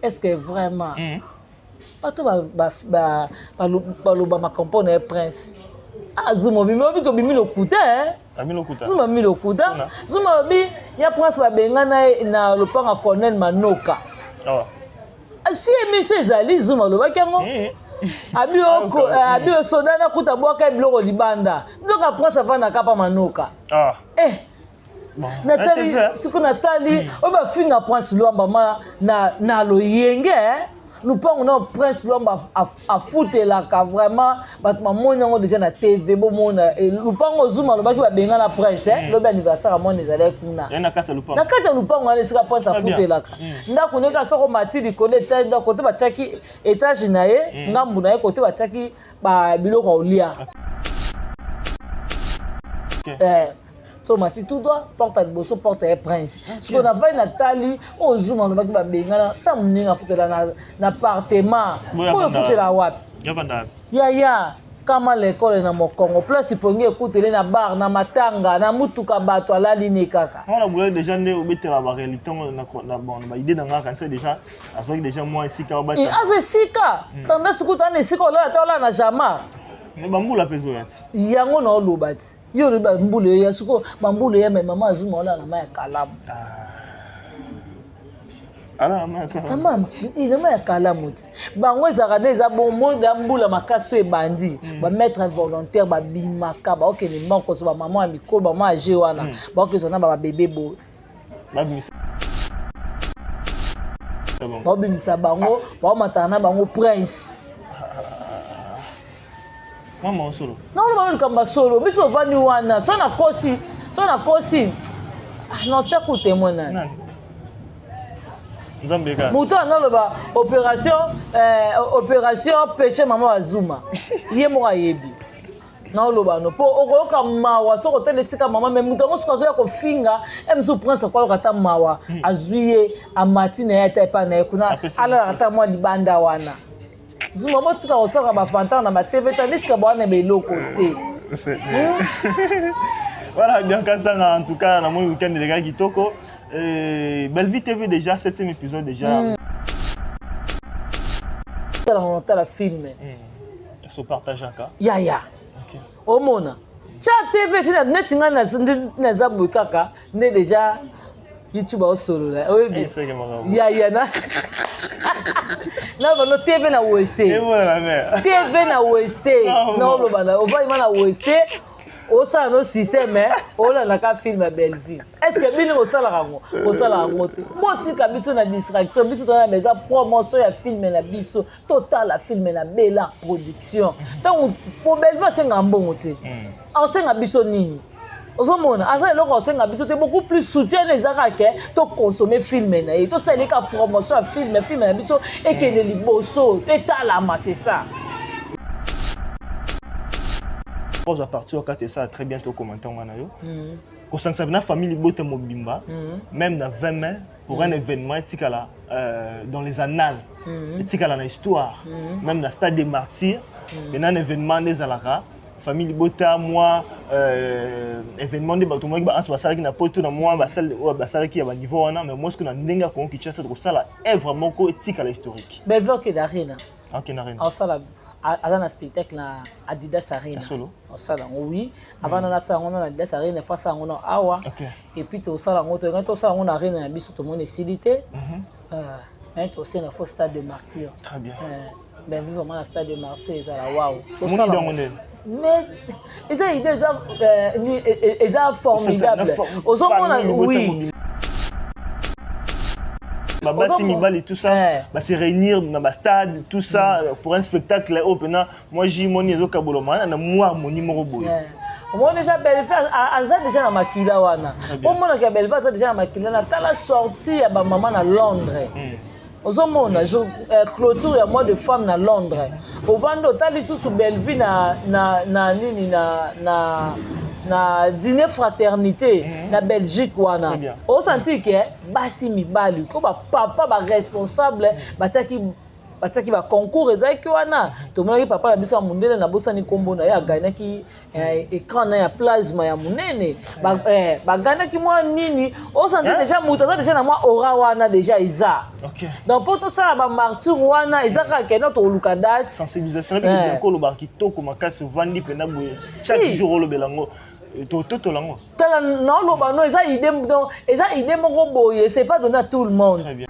Est ce que vraiment bato baloba makambo mpo na ye prince? Ah, Zuma obimi, obi kobimi lokuta, eh? Zuma obimi lokuta. Zuma alobi ya prince babengana ye na lopanga Colonel Manoka. Oh. Si émission ezali, Zuma alobaki yango. Abi abi osoda nakuta bwaka biloko libanda, nzoka prince avandaka pa Manoka. Ah. Eh, natali siko, natali oyo bafinga Prince Lwamba ma na loyenge lupango na Prince Lwamba afutelaka. Vraiment, bato bamoni yango déjà na TV. Bomona lupango Zuma alobaki babenga na Prince, lobi anniversaire ya mwana ezalaki kuna. Na kati ya lupango wana, esika Prince afutelaka ndako ndenge soko mati likolo étage, ndako kote batiaki étage na ye, ngambu na ye kote batiaki biloko ya kolia. So mati tout droit, porte ya liboso, porte ya prince. Sikoyo navai, natali oyo Zuma alobaki babengana, ntango ndenge afutela na appartement oyo ofutela wapi? Yaya kama lekole na mokongo, place pongi ekuteli na bar na matanga na mutuka, bato alali ne kaka. Wana boye déjà nde obetela baréalité na bon, baidée na nga, kanisa déjà azwaki déjà mwa esika. Azwa esika tendance kuta wana, esika olala ta, olala na jamar. Bambula mpe ezoya ti. Yango na oloba ti yo olobi bambula eya, sikoyo bambula eya, me mama Azuma olala na mai ya kalamu. Na mai ya kalamu ti bango ezalaka nde eza bongo. Ya mbula makasi oyo ebandi, bamaître volontaire babimaka, baokende mbango kozwa bamama ya mikolo, bamama age wana, baokezwa na babebe boye, baobimisa bango, baomataka na bango prince. Mama solo. Naoloba likambo ya solo. Biso ovandi wana, so nakosi, so nakosi, notya ku témoin nani? Nzambe kaka. Moto analoba opération péché, mama Bazuma ye moko ayebi. Naoloba no mpo okoyoka mawa soki otala esika mama me moto yango soki azoya kofinga e mosusu, prince akoyoka ata mawa, azwi ye, amati na ye ata epai na ye kuna, alalaka ata mwa libanda wana. Zuma, botika kosalaka bavantard na baTV, tandis bwana beloko te. Voilà, Bianca Sanga, en tout cas, dans mon week-end, les gars, kitoko. Bellevue TV déjà, septième épisode déjà. Tala film. So partage aka. Yaya. Omona. Tcha TV tina neti nga naza boye kaka nde déjà YouTube aosolola, oyebi yaya na bano TV na WC, TV na WC, naoloba na ovandima na WC, osala no système, olandaka film ya Bellevue. Est ce que bino bosalaka yango? Bosalaka yango te. Botika biso na distraction. Biso tozana eza promotion ya film na biso. Totala film na Bela Production. Ntango po Bellevue asengaka mbongo te, aosenga biso nini? Ozomona aza eloko aosenga biso te. Beaucoup plus soutien eza kaka ke toconsommer film na ye, tosala ka promotion ya film na biso, ekende liboso, etalama, c'est ça. Ozwa partie wakati esala très bien, tocommenter ngo na yo kosangisa na famille libota mobimba, même na 20 mai pour un événement etikala dans les annales, etikala na histoire, même na stade des Martyrs. Maintenant un événement nde ezalaka famille libota, mwa événement nde bato moki baanse basalaki na poto na mwa basale oyo basalaki ya baniveau wana, mais moi na ndenge ya Kongo Kinshasa tokosala œuvre moko etikala historique. Bellevue okende arena. Akende arena. Aosala, aza na spectacle na Adidas Arena. Solo. Osala yango, oui. Avant nana asala yango na Adidas Arena, fo asala yango na awa. Et puis tosala yango, tolingai tosala yango na arena na biso, tomoni esili te, mais tosenga fo stade de Martyr. Très bien. Ben vraiment na stade de Martyr ezala waouh. Tosala yango. Mais eza idée, eza formidable, ozomona, oui. Babasi mibali, tout ça, ba se réunir na ba stade, tout ça, pour un spectacle oyo mpena mwa jimoni ezokabolama na mwa harmonie moko boye. Omoni déjà Bellevue aza déjà na makila wana. Omonaka Bellevue aza déjà na makila na tala sortie ya bamama na Londres. Ozomona clôture ya mois de femme na Londres, ovandi otali lisusu Bellevue na nini, na dîner fraternité na Belgique wana. Osanti ke basi mibali ko bapapa baresponsable batiaki. Batiaki baconcours, ezalaki wana. Tomonaki papa na biso ya mondele, nabosani nkombo na ye, agagnaki écran na ya plasma ya monene. Bagagnaki mwa nini, osentir déjà moto aza déjà na mwa aura wana déjà eza. Donc mpo tosala bamartyr wana, eza kaka kende toluka date. Sensibilisation na biki kolobaka kitoko makasi, ovandi mpenza boye, chaque jour olobela yango, tototola yango. Tala, naoloba no, eza idée. Donc eza idée moko boye, c'est pas donné à tout le monde. Très bien.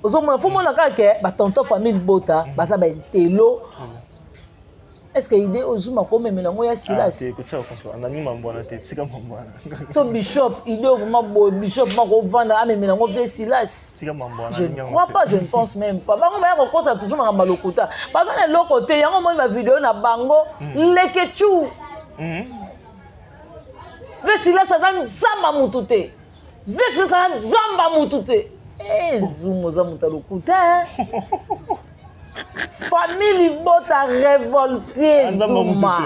Ozomona, faut mona kaka ke batonton famille bota baza baintello. Est ce que idée ozuma komemela yango ya Silasi? Anani mambo wana te, tika mambo wana. To bishop, idée vraiment boye, bishop moko ovanda amemela yango vie Silasi? Tika mambo wana. Je ne crois pas, je ne pense même pas. Bango baya kokosa toujours makambo ya lokuta, baza na eloko te. Yango omoni bavideo na bango leke tu ve Silasi aza nzamba mutu te, ve Silasi aza nzamba mutu te. Ezuma oza moto ya lokuta. Famille libota révolté, Zuma.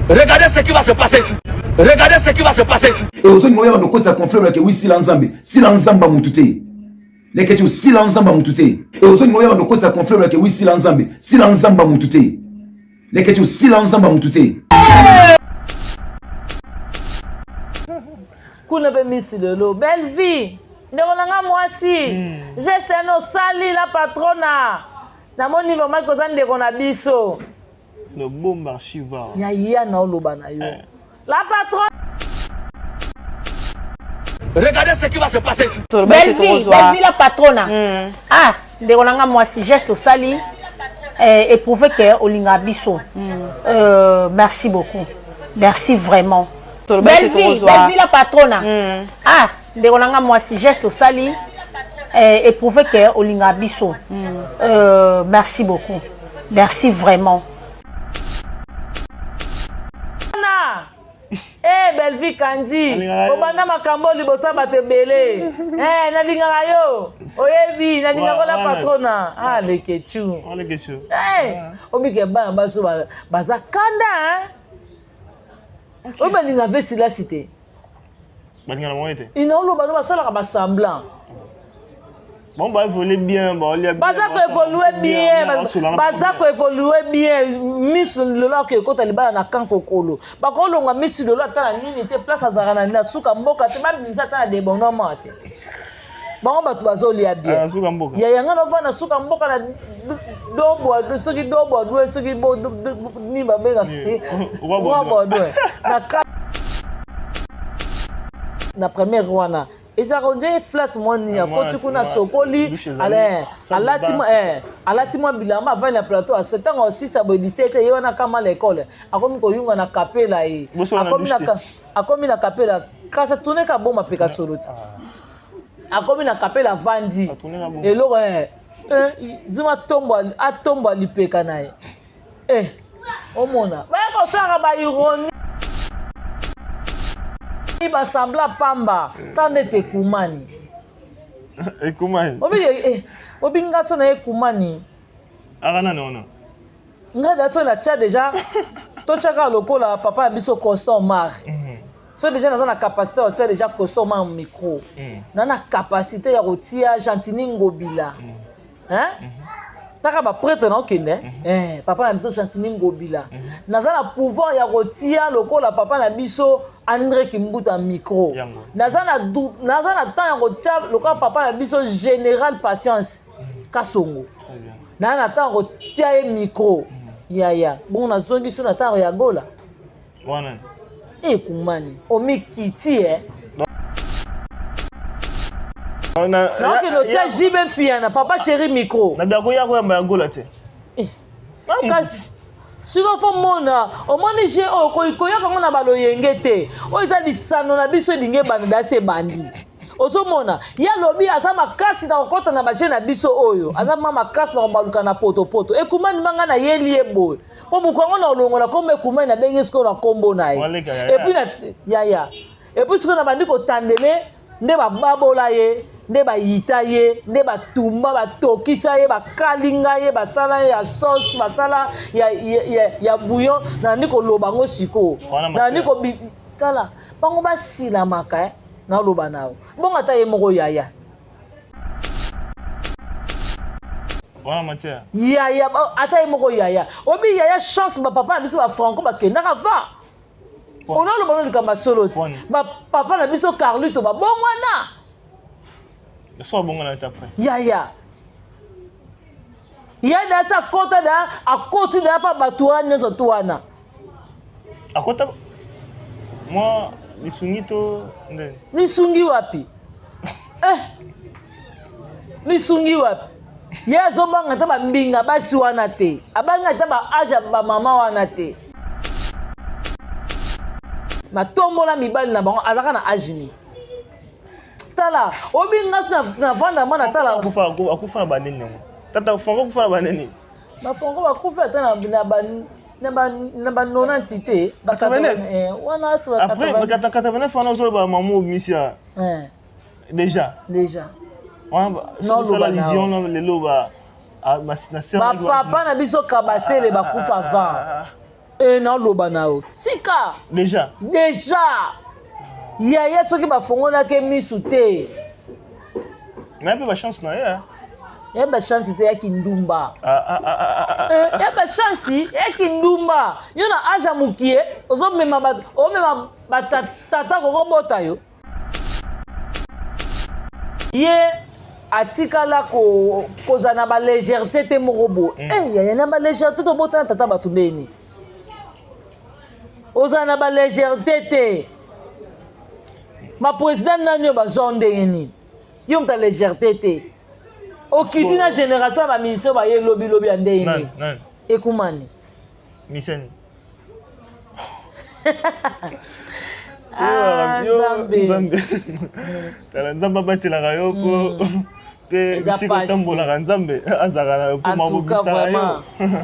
Regardez ce qui va se passer ici. Regardez ce qui va se passer ici. E ozongi oyeba nokotisa conflit olake wi sila nzambe, sila nzambe mutu te. Leketi osila nzambe mutu te. E ozongi oyeba nokotisa conflit olake wi sila nzambe, sila nzambe mutu te. Leketi osila nzambe mutu te. Kuna mpe misi lelo belle vie, ndeko na nga mwasi, geste wana osali la patrona, namoni vraiment koza ndeko na biso. Le bombe archive. Ya ya na oloba na yo la patronne. Regardez ce qui va se passer ici. Belle vie, belle vie la patrona. Ah, ndeko na nga mwasi, geste osali éprouvé ke olingaka biso. Merci beaucoup. Merci vraiment. Belle vie, belle vie la patrona. Ah, ndeko na nga mwasi, geste osali éprouvé ke olingaka biso. Merci beaucoup. Merci vraiment. Na Eh, Bellevie Kandi, obanda makambo liboso ya bato ebele. Eh, nalingaka yo, oyebi nalingaka la patrona. Ah, lekechu. Eh, obike bana baso baza kanda, hein? Oyo balinga ve Silasi te. Balingana bango te. Ina oloba no, basalaka basemblant. Bon, baévolue bien, baolia. Baza koévolue bien, baza koévolue bien. Miso lelo akoki ekota libala na kan kokolo, bakolongwa miso lelo ata na nini te, place azalaka na suka mboka te, babimisa ata na debonoma te. Bango bato bazolia bien. Suka mboka. Ya yanga nova na suka mboka na dobwa, soki dobwa dwe, soki nini babenga, roi na na première wana ezalaka ondie flat mwa nini, akoti kuna, sokoli, alati mwa bilamba, avandi na plateau. Ase ntango asisa boye 17, ye wana kama l'école, akomi koyunga na kapela ye, akomi na kapela, kasi atourne ka boma mpe kasolo ti akomi na kapela, avandi eloko zuma atombwa lipeka na ye. Omona baya kosalaka baironie, basembla pamba, ta neti ekumani. Ekumani. Obi nga so na ekumani. Aka nani wana? Ngai da so natia déjà, totiaka lokola papa ya biso Constant Omar. So déjà naza na capacité ya kotia déjà Constant Omar micro, na capacité ya kotia Gentini Ngobila, hein? Taka baprêtre na okende, papa na biso Gentini Ngobila, naza na pouvoir ya kotia lokola papa na biso André Kimbuta micro, naza na temps ya kotia lokola papa na biso général Patience Kasongo, naza na temps ya kotia ye micro. Yaya, bongo nazongi so na ntango ya gola. Wana ekumani omikiti e naokende otia jibe mpiana papa chéri micro. Na biakoya koyamba ya gola te. Kasi sikoyo faut mona, omoni je oyo koyoka yango na baloyenge te. Oyo eza lisano na biso, elingi ebanda dasi ebandi. Ozomona ye alobi aza makasi na kokɔta na baje na biso oyo, aza ma makasi na kobaluka na potopoto. Ekumani manga nayeli ye boye mpo moko yango na olongola kombo ekumani, nabengi sikoyo na kombo na ye. Et puis na yaya, et puis sikoyo na bandi kotandele nde bababola ye, nde bayita ye, nde batumba, batokisa ye, bakalinga ye, basala ye ya sauce, basala ya bouillon. Nandi koloba yango sikoyo, nandi tala bango basilamaka. Naloba na yo bongo, ata ye moko yaya. Wana matière. Yaya, ata ye moko yaya. Obi yaya chance ba papa na biso ba franco bakendaka va. Ololoba no likambo ya solo ti. Ba papa na biso Carlito babongwana. So abongwana te après. Yaya. Ye da sa akota da akoti da pa bato wana nyonso tu wana. Akota mwa lisungi to ndeni? Lisungi wapi? Eh! Lisungi wapi? Ye azobanga ata bambinga basi wana te. Abangi ata ba age ya bamama wana te. Matombola mibali na bango azalaka na age nini? Tala, obi nga na vanda ma na tala. Akufa na banini yango? Tata Franco akufa na banini? Ba Franco bakufi ata na ba na ba na ba 90 te. Ba 89. Wana asi ba 89. Après 89 wana ozoloba mama obimisi ya. Eh. Déjà. Déjà. Wana sala vision lelo ba ba papa na biso kabasele bakufa avant. E naoloba na yo tika déjà déjà yaya soki bafongolaki misu te mais mpe bachance na ye ya bachance te ya kindumba ya bachance ya kindumba yo na age ya mokie ozomema omema batata kokobota yo ye atikala kozala na balégèreté te moko boye mm. eh, yaya na balégèreté tobotana tata bato ndeni ozala na balégèreté te baprésident nani oyo bazwa ndenge nini yo moto ya légèreté te okiti na génération ya baministre baye lobilobi ya ndenge nini ekumani Miseni. Ah, Nzambe. Tala Nzambe abatelaka yo po mm. pe bisika otambolaka Nzambe azalaka na yo po mabobisaka yo.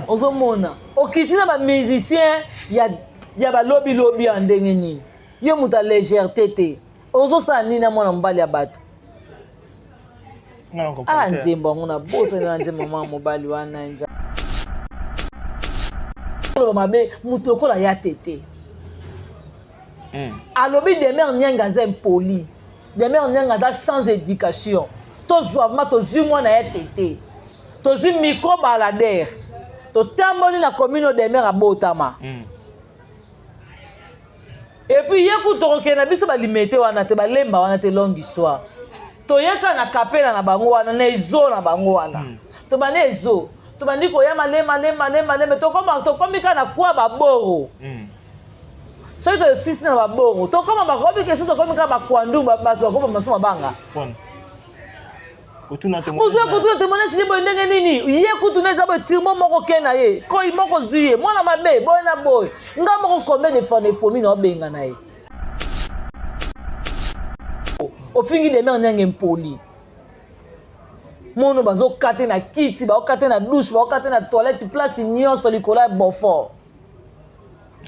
Ozomona okiti na ba musicien ya ya balobi lobi ya ndenge nini yo moto ya légèreté te ozosala nini na mwana mobali ya bato ah nzembo yango nabosani na nzembo mwana mobali wana oloba mabe moto lokola ya tete hmm. Alobi demer nianga aza impoli, demer nianga aza sans éducation. Tozwa ma tozwi mwana ya tete, tozwi micro baladere, totamboli na commune oyo demer abotama. Et puis ye kutu tokokende na biso balimete wana te, balemba wana te, longue histoire. Toyeka na kapela na bango wana, na ezo na bango wana. Tobandi ezo, tobandi koya malema malema malema malema, tokoma tokomi kaka na kwa baboro. Soki tosisi na baboro, tokoma bakomi kesi tokomi kaka bakwandu bato bakoma maso mabanga. Kotuna ozwa kotuna témoignage ye boye ndenge nini ye kutu na eza boye tirmo moko ke na ye koi moko zwi ye mwana mabe boye na boye nga moko combien de fois na efomi na obenga na ye ofingi demer nyange mpoli mono bazokate na kiti baokate na douche baokate na toilette place nyonso likolo ya beaufort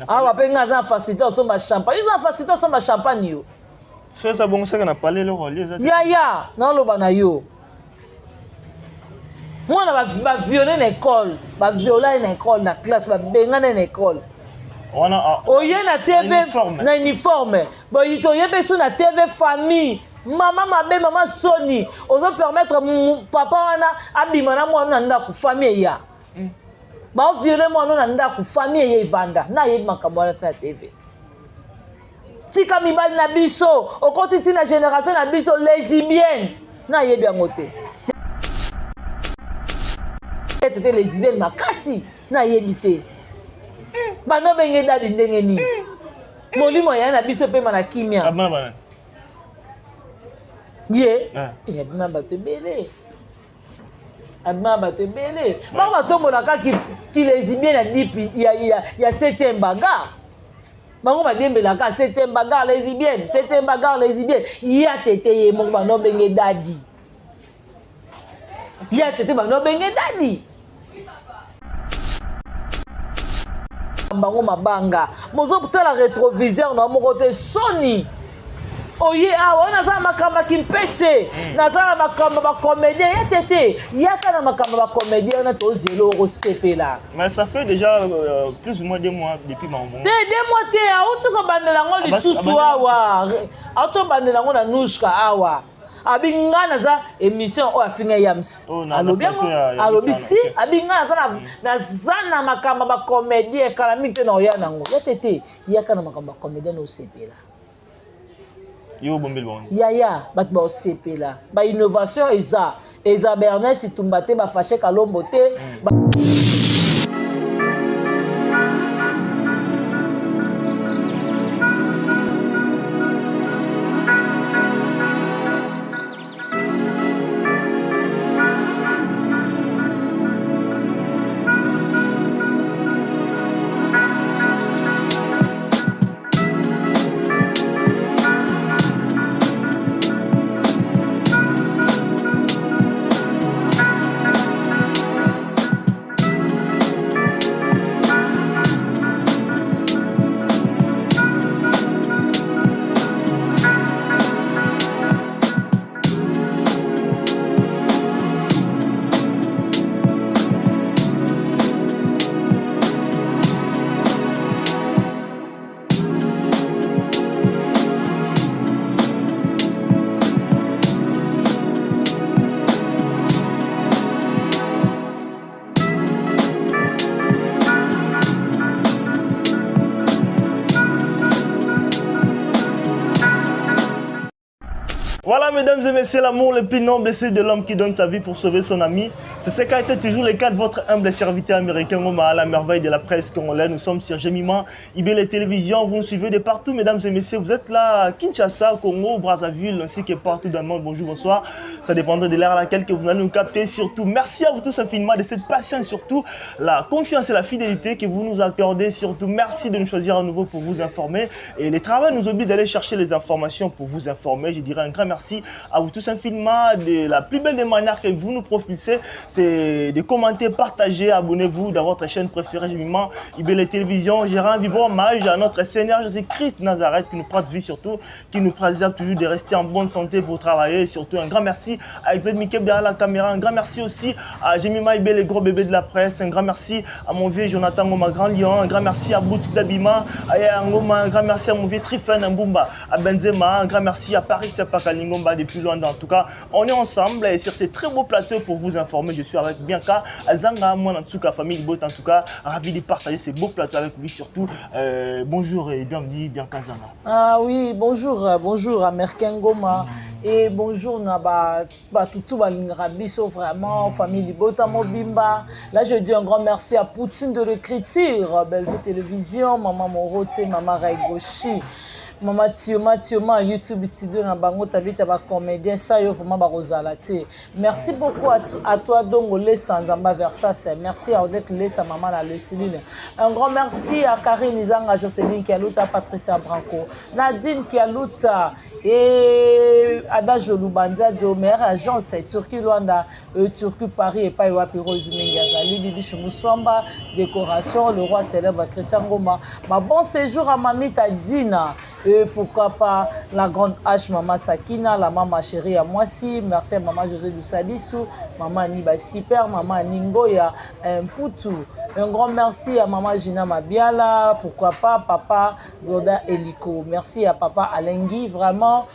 awa mpe nga aza na facilité osomba champagne yo oza na facilité osomba champagne yo So eza bongo seke na palais eloko alie eza te. Yaya, naloba na yo. Mwana ba viole na école, ba viola ye na école, na classe, ba bengana ye na école. Wana ah, oye na TV na uniforme. Boyi toyebi so na TV famille. Mama mabe, mama soni, ozo permettre papa wana abima na mwana na ndako, famille eya. Ba viole mwana na ndako, famille eye evanda. Na yebi makambo wana na TV. Tika mibali na biso, okoti ti na génération na biso lesbienne. Nayebi yango te. Tete lesbienne makasi, nayebi te. Bano benge dadi ndenge nini? Molimo ya na biso pema na kimia. Ye, abima bato ebele. Abima bato ebele. Bango batombolaka ki lesbienne ya dipi ya 7e bagarre. Bango badiembelaka 7e bagarre lesbienne, 7e bagarre lesbienne. Ya tete ye moko bano benge dadi. Ya tete bano benge dadi. Bango mabanga. Mozotala rétroviseur na moko te soni. Oye awa naza na makambo ya kimpese, naza na makambo ba comédien ya tete, yaka na makambo ba comédien wana tozela okosepela. Mais ça fait déjà plus ou moins 2 mois depuis ma Te 2 mois te, auti kobandela yango lisusu awa. Auti kobandela yango na Nouchka awa. Abi nga naza émission oyo afinga Yams. Oh, na- Alobi na yango, plateau ya- ya alobi Misana, si, ok. abi nga naza na naza na makambo ya bacomédien kala mingi te na oya nango. Ya tete, yaka na makambo ya comédien na osepela. Yo obombeli bango. Yaya, bato baosepela. Ba innovation eza. Eza Bernard Tumba te, ba Fache Kalombo te. Voilà, mesdames et messieurs, l'amour le plus noble est celui de l'homme qui donne sa vie pour sauver son ami. C'est ce qu'a été toujours le cas de votre humble serviteur américain, Ngoma, à la merveille de la presse congolaise. Nous sommes sur Gemima, IBL Télévision. Vous nous suivez de partout, mesdames et messieurs. Vous êtes là à Kinshasa, Congo, Brazzaville, ainsi que partout dans le monde. Bonjour, bonsoir. Ça dépendra de l'heure à laquelle que vous allez nous capter. Surtout, merci à vous tous infiniment de cette patience, surtout la confiance et la fidélité que vous nous accordez. Surtout, merci de nous choisir à nouveau pour vous informer. Et les travaux nous obligent d'aller chercher les informations pour vous informer. Je dirais un grand merci à vous tous infiniment. De la plus belle des manières que vous nous propulsez, c'est de commenter, partager, abonnez-vous dans votre chaîne préférée, Gemima, IBL Télévision. Je rends un vibrant hommage à notre Seigneur Jésus-Christ de Nazareth qui nous prête vie surtout, qui nous préserve toujours de rester en bonne santé pour travailler. Surtout un grand merci à Exode Mikeb derrière la caméra. Un grand merci aussi à Gemima IBL, les gros bébés de la presse. Un grand merci à mon vieux Jonathan Ngoma, grand lion. Un grand merci à Boutique d'Abima, à Yaya Ngoma. Un grand merci à mon vieux Trifen Mbumba, à Benzema. Un grand merci à Paris Sepaka Lingomba depuis Luanda. En tout cas, on est ensemble et sur ces très beaux plateaux pour vous informer. Je suis avec Bianca Zanga, moi en tout cas, famille Bot, en tout cas, ravi de partager ces beaux plateaux avec lui surtout. Bonjour et bienvenue Bianca Zanga. Ah oui, bonjour, bonjour Américain Ngoma et bonjour na ba ba tutu balingaka biso vraiment, famille Libota Mobimba. Là, je dis un grand merci à Poutine de l'écriture, Bellevue Télévision, Maman Morote, Maman Raigoshi, Mama Thioma, Thioma, YouTube studio na bango tabita ba comédien ça yo vraiment ba kozala te. Merci beaucoup à toi Dongo Lesa Nzamba Versas. Merci à Odette Lesa maman la Luciline. Un grand merci à Karine Izanga, Jocelyne Kialuta, Patricia Branco, Nadine Kialuta et Ada Jolubanza Diomer, agence Turquie Luanda, Turquie Paris et Païwa Rose Mingazali, Bibi Choumouswamba, décoration, le roi célèbre Christian Goma. Ma bon séjour à Mamita Dina. Et pourquoi pas la grande H, Maman Sakina, la maman chérie à moi si. Merci à Maman José Dousalissou, Maman Niba Super, Maman Ningoya Mputu. Un grand merci à Maman Gina Mabiala, pourquoi pas Papa Goda Eliko. Merci à Papa Alengui, vraiment.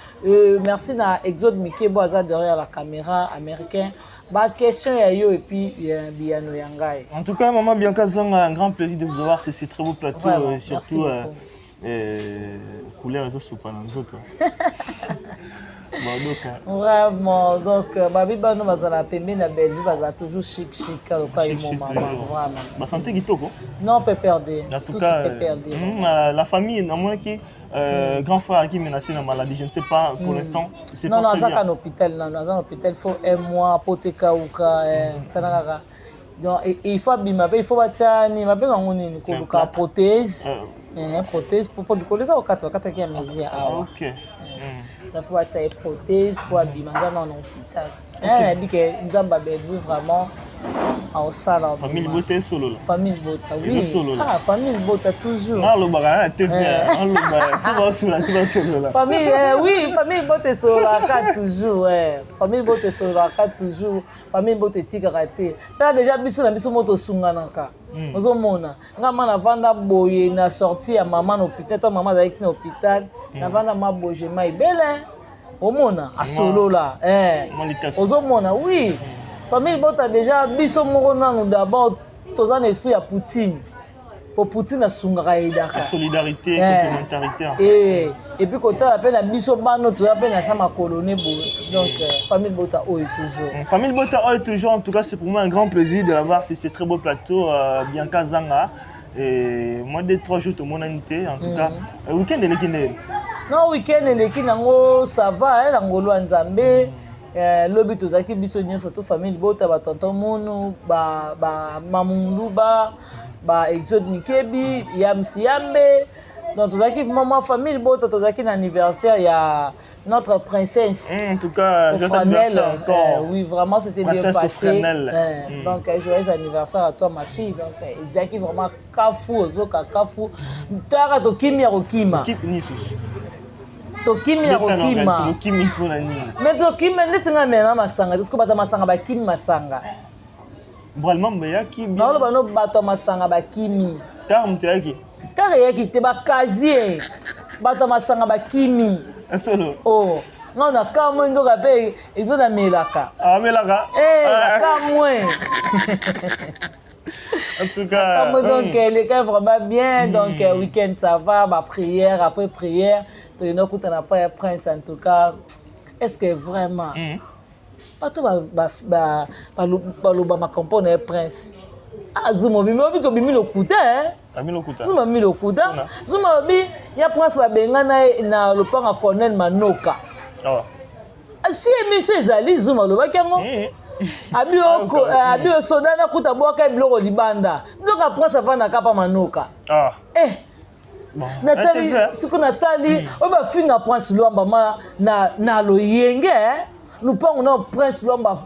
Merci à Exode Mickey Boaza derrière la caméra américaine. Ba question ya yo et puis Biano Yangai. En tout cas, Maman Bianca Zanga, un grand plaisir de vous avoir sur ces très beaux plateaux, Vraiment, et merci surtout, beaucoup. couleur et tout, pas dans les autres. Bon, donc, hein. Vraiment, donc, Babi Bano, bazala pembe na Bellevue, bazala toujours chic, chic, le cas Chic, mon chic, maman, toujours. vraiment. Bah, santé kitoko. Non, PPRD. En tout Tout cas, c'est PPRD. la famille, à moins qui, grand frère qui est menacé dans la maladie, je ne sais pas pour l'instant. C'est Non, pas non, très aza bien. ka na hôpital, non, non, aza na hôpital, il faut un mois, poteka uka, tanakaka. Donc, et il faut abima, il faut batia ni, babenga ngo nini, koluka Un prothèse. Prothèse pour pour likolo eza kokata, bakataki ya mesure awa. Il faut batia ye prothèse pour abima, aza na hôpital. Nayebi ke Nzambe abelvi vraiment aosala Famille abima. Bota esolola. Famille Bota, oui. Ezosolola. Ah, famille Bota toujours. Nga alobaka na te bien, alobaka, soki baosolola te basolola. Famille, oui, famille Bota esololaka toujours, ouais. Famille Bota esololaka toujours. Famille Bota etikaka te. Tala déjà biso na biso moto osunganaka. Ozomona. Nga ma navanda boye na sortie ya mama na hôpital, to mama azalaki na hôpital, navanda ma boye, je mai bele. Omona asolola eh. Ozomona oui. Famille bota déjà biso moko nanu d'abord toza na esprit ya Poutine. Po Poutine asungaka yedaka. Solidarité, complémentarité. Et et puis kotala pe na biso bano toza pe na sa makolo ne boye. Donc famille bota oyo toujours. Famille bota oyo toujours, en tout cas c'est pour moi un grand plaisir de l'avoir sur ce très beau plateau, Bianca Zanga. Et moi 2-3 jours tout le monde a été en tout cas week-end eleki nde. Non, week-end eleki nango ça va, hein, ngolo ya Nzambe. Lobi tozalaki biso nyonso to famille bota ba tonton Munu, ba ba Mamungluba, ba Exode Mikebi, Yamsi Yambe. Donc tozalaki vraiment ma famille bota tozalaki na anniversaire ya notre princesse. En tout cas, joyeux anniversaire encore. Oui, vraiment c'était bien passé. Donc joyeux anniversaire à toi ma fille. Donc ezalaki vraiment kafu ozoka kafu. Tara tokimi ya kokima. Tokimi ya kokima. Tokimi mpona nini? Mais tokimi ndeti ngai mena masanga, parce que bato masanga bakimi masanga. Vraiment bayaki. Naoloba no bato ya masanga bakimi. Tar moto eyaki. Tar eyaki te bakazie. Bato ya masanga bakimi. Solo. Oh, nga na kamwe nzoka pe ezonamelaka. Amelaka. Eh, na kamwe. En tout cas, donc elle est vraiment bien. Donc week-end ça va, ma prière après prière. Tu n'as pas prince en tout cas. Est-ce que vraiment bato baloba makambo na ye prince? Ah, Zuma obimi obi kobimi lokuta, hein? Zuma mi lokuta. Zuma obi ya prince babengana ye na lopanga Colonel Manoka. Si émission ezali Zuma alobaki yango. Abi osoda nakuta bwaka biloko libanda. Nzoka prince avandaka pa Manoka. Eh natali siko natali oyo bafinga Prince Lwamba ma na loyenge lupango na Prince Lwamba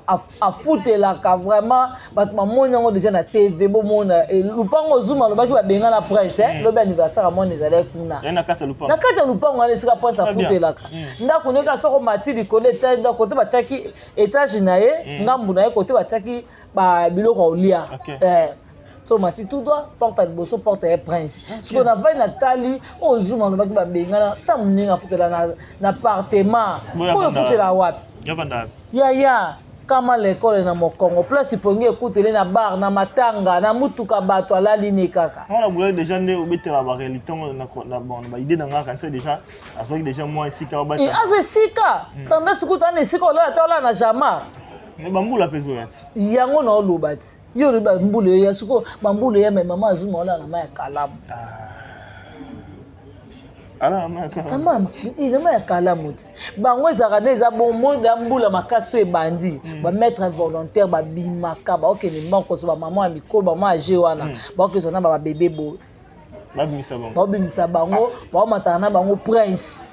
afutelaka vraiment bato bamoni yango déjà na TV bomona lupango Zuma alobaki babenga na Prince lobi anniversaire ya mwana ezalaki kuna na kati ya lupango wana esika Prince afutelaka ndako ndenge soko mati likolo étage ndako kote batiaki étage na ye ngambu na ye kote batiaki biloko ya kolia. So mati tout droit porte ya liboso porte ya prince. Sikoyo navandi natali oyo Zuma alobaki babengana ntango ndenge afutela na appartement oyo ofutela wapi yaya kama lekole na mokongo place pongi ekutele na bar na matanga na mutuka bato alali ne kaka. Wana boye déjà nde obetela ba réalité na bon ba idée na nga kanisa déjà azwaki déjà moi esika obata azwa esika tandis kuta na esika olala ta olala na jamar. Mais bambula pe ezoya ti yango na oloba ti yo olobi bambula eya sikoyo bambula eya me mama Azuma olala na mai ya kalamu. Na mai ya kalamu ti bango ezalaka nde eza bongo ya mbula makasi oyo ebandi bamaître volontaire babimaka baokende moko so bamama ya mikolo bamama age wana baokezwa na babebe boye baobimisa bango baomataka na bango prince.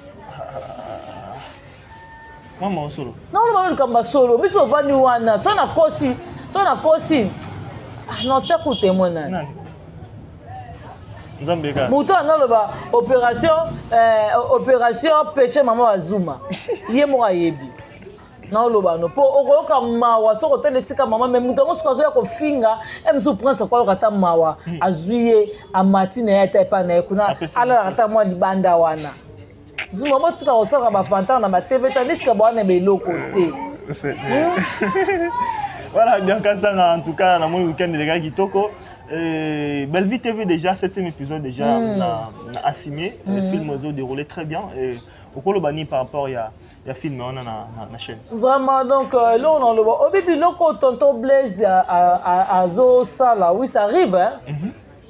Mama solo. Non, non, likambo ya solo biso ovandi wana so nakosi so nakosi natia ku témoin nani Nzambe kaka moto analoba opération opération péché mama wa Zuma ye moko ayebi naoloba no mpo okoyoka mawa soki otali esika mama me moto yango soki azoya kofinga e mosusu prince akoyoka ata mawa azwi ye amati na ye ata epai na ye kuna alalaka ata mwa libanda wana. Zuma botika kosalaka bavantard na batv tandis que bwana beloko te. Voilà, Bianca Zanga, en tout cas, dans mon week-end, les gars kitoko. Bellevue TV déjà, 7e épisode déjà, na assumé. Le film a déroulé très bien. Et au Kolobani par rapport à ya film on a na chaîne. Vraiment, donc là on a le au bibi loko tonton Blaise azo sala, oui ça arrive hein.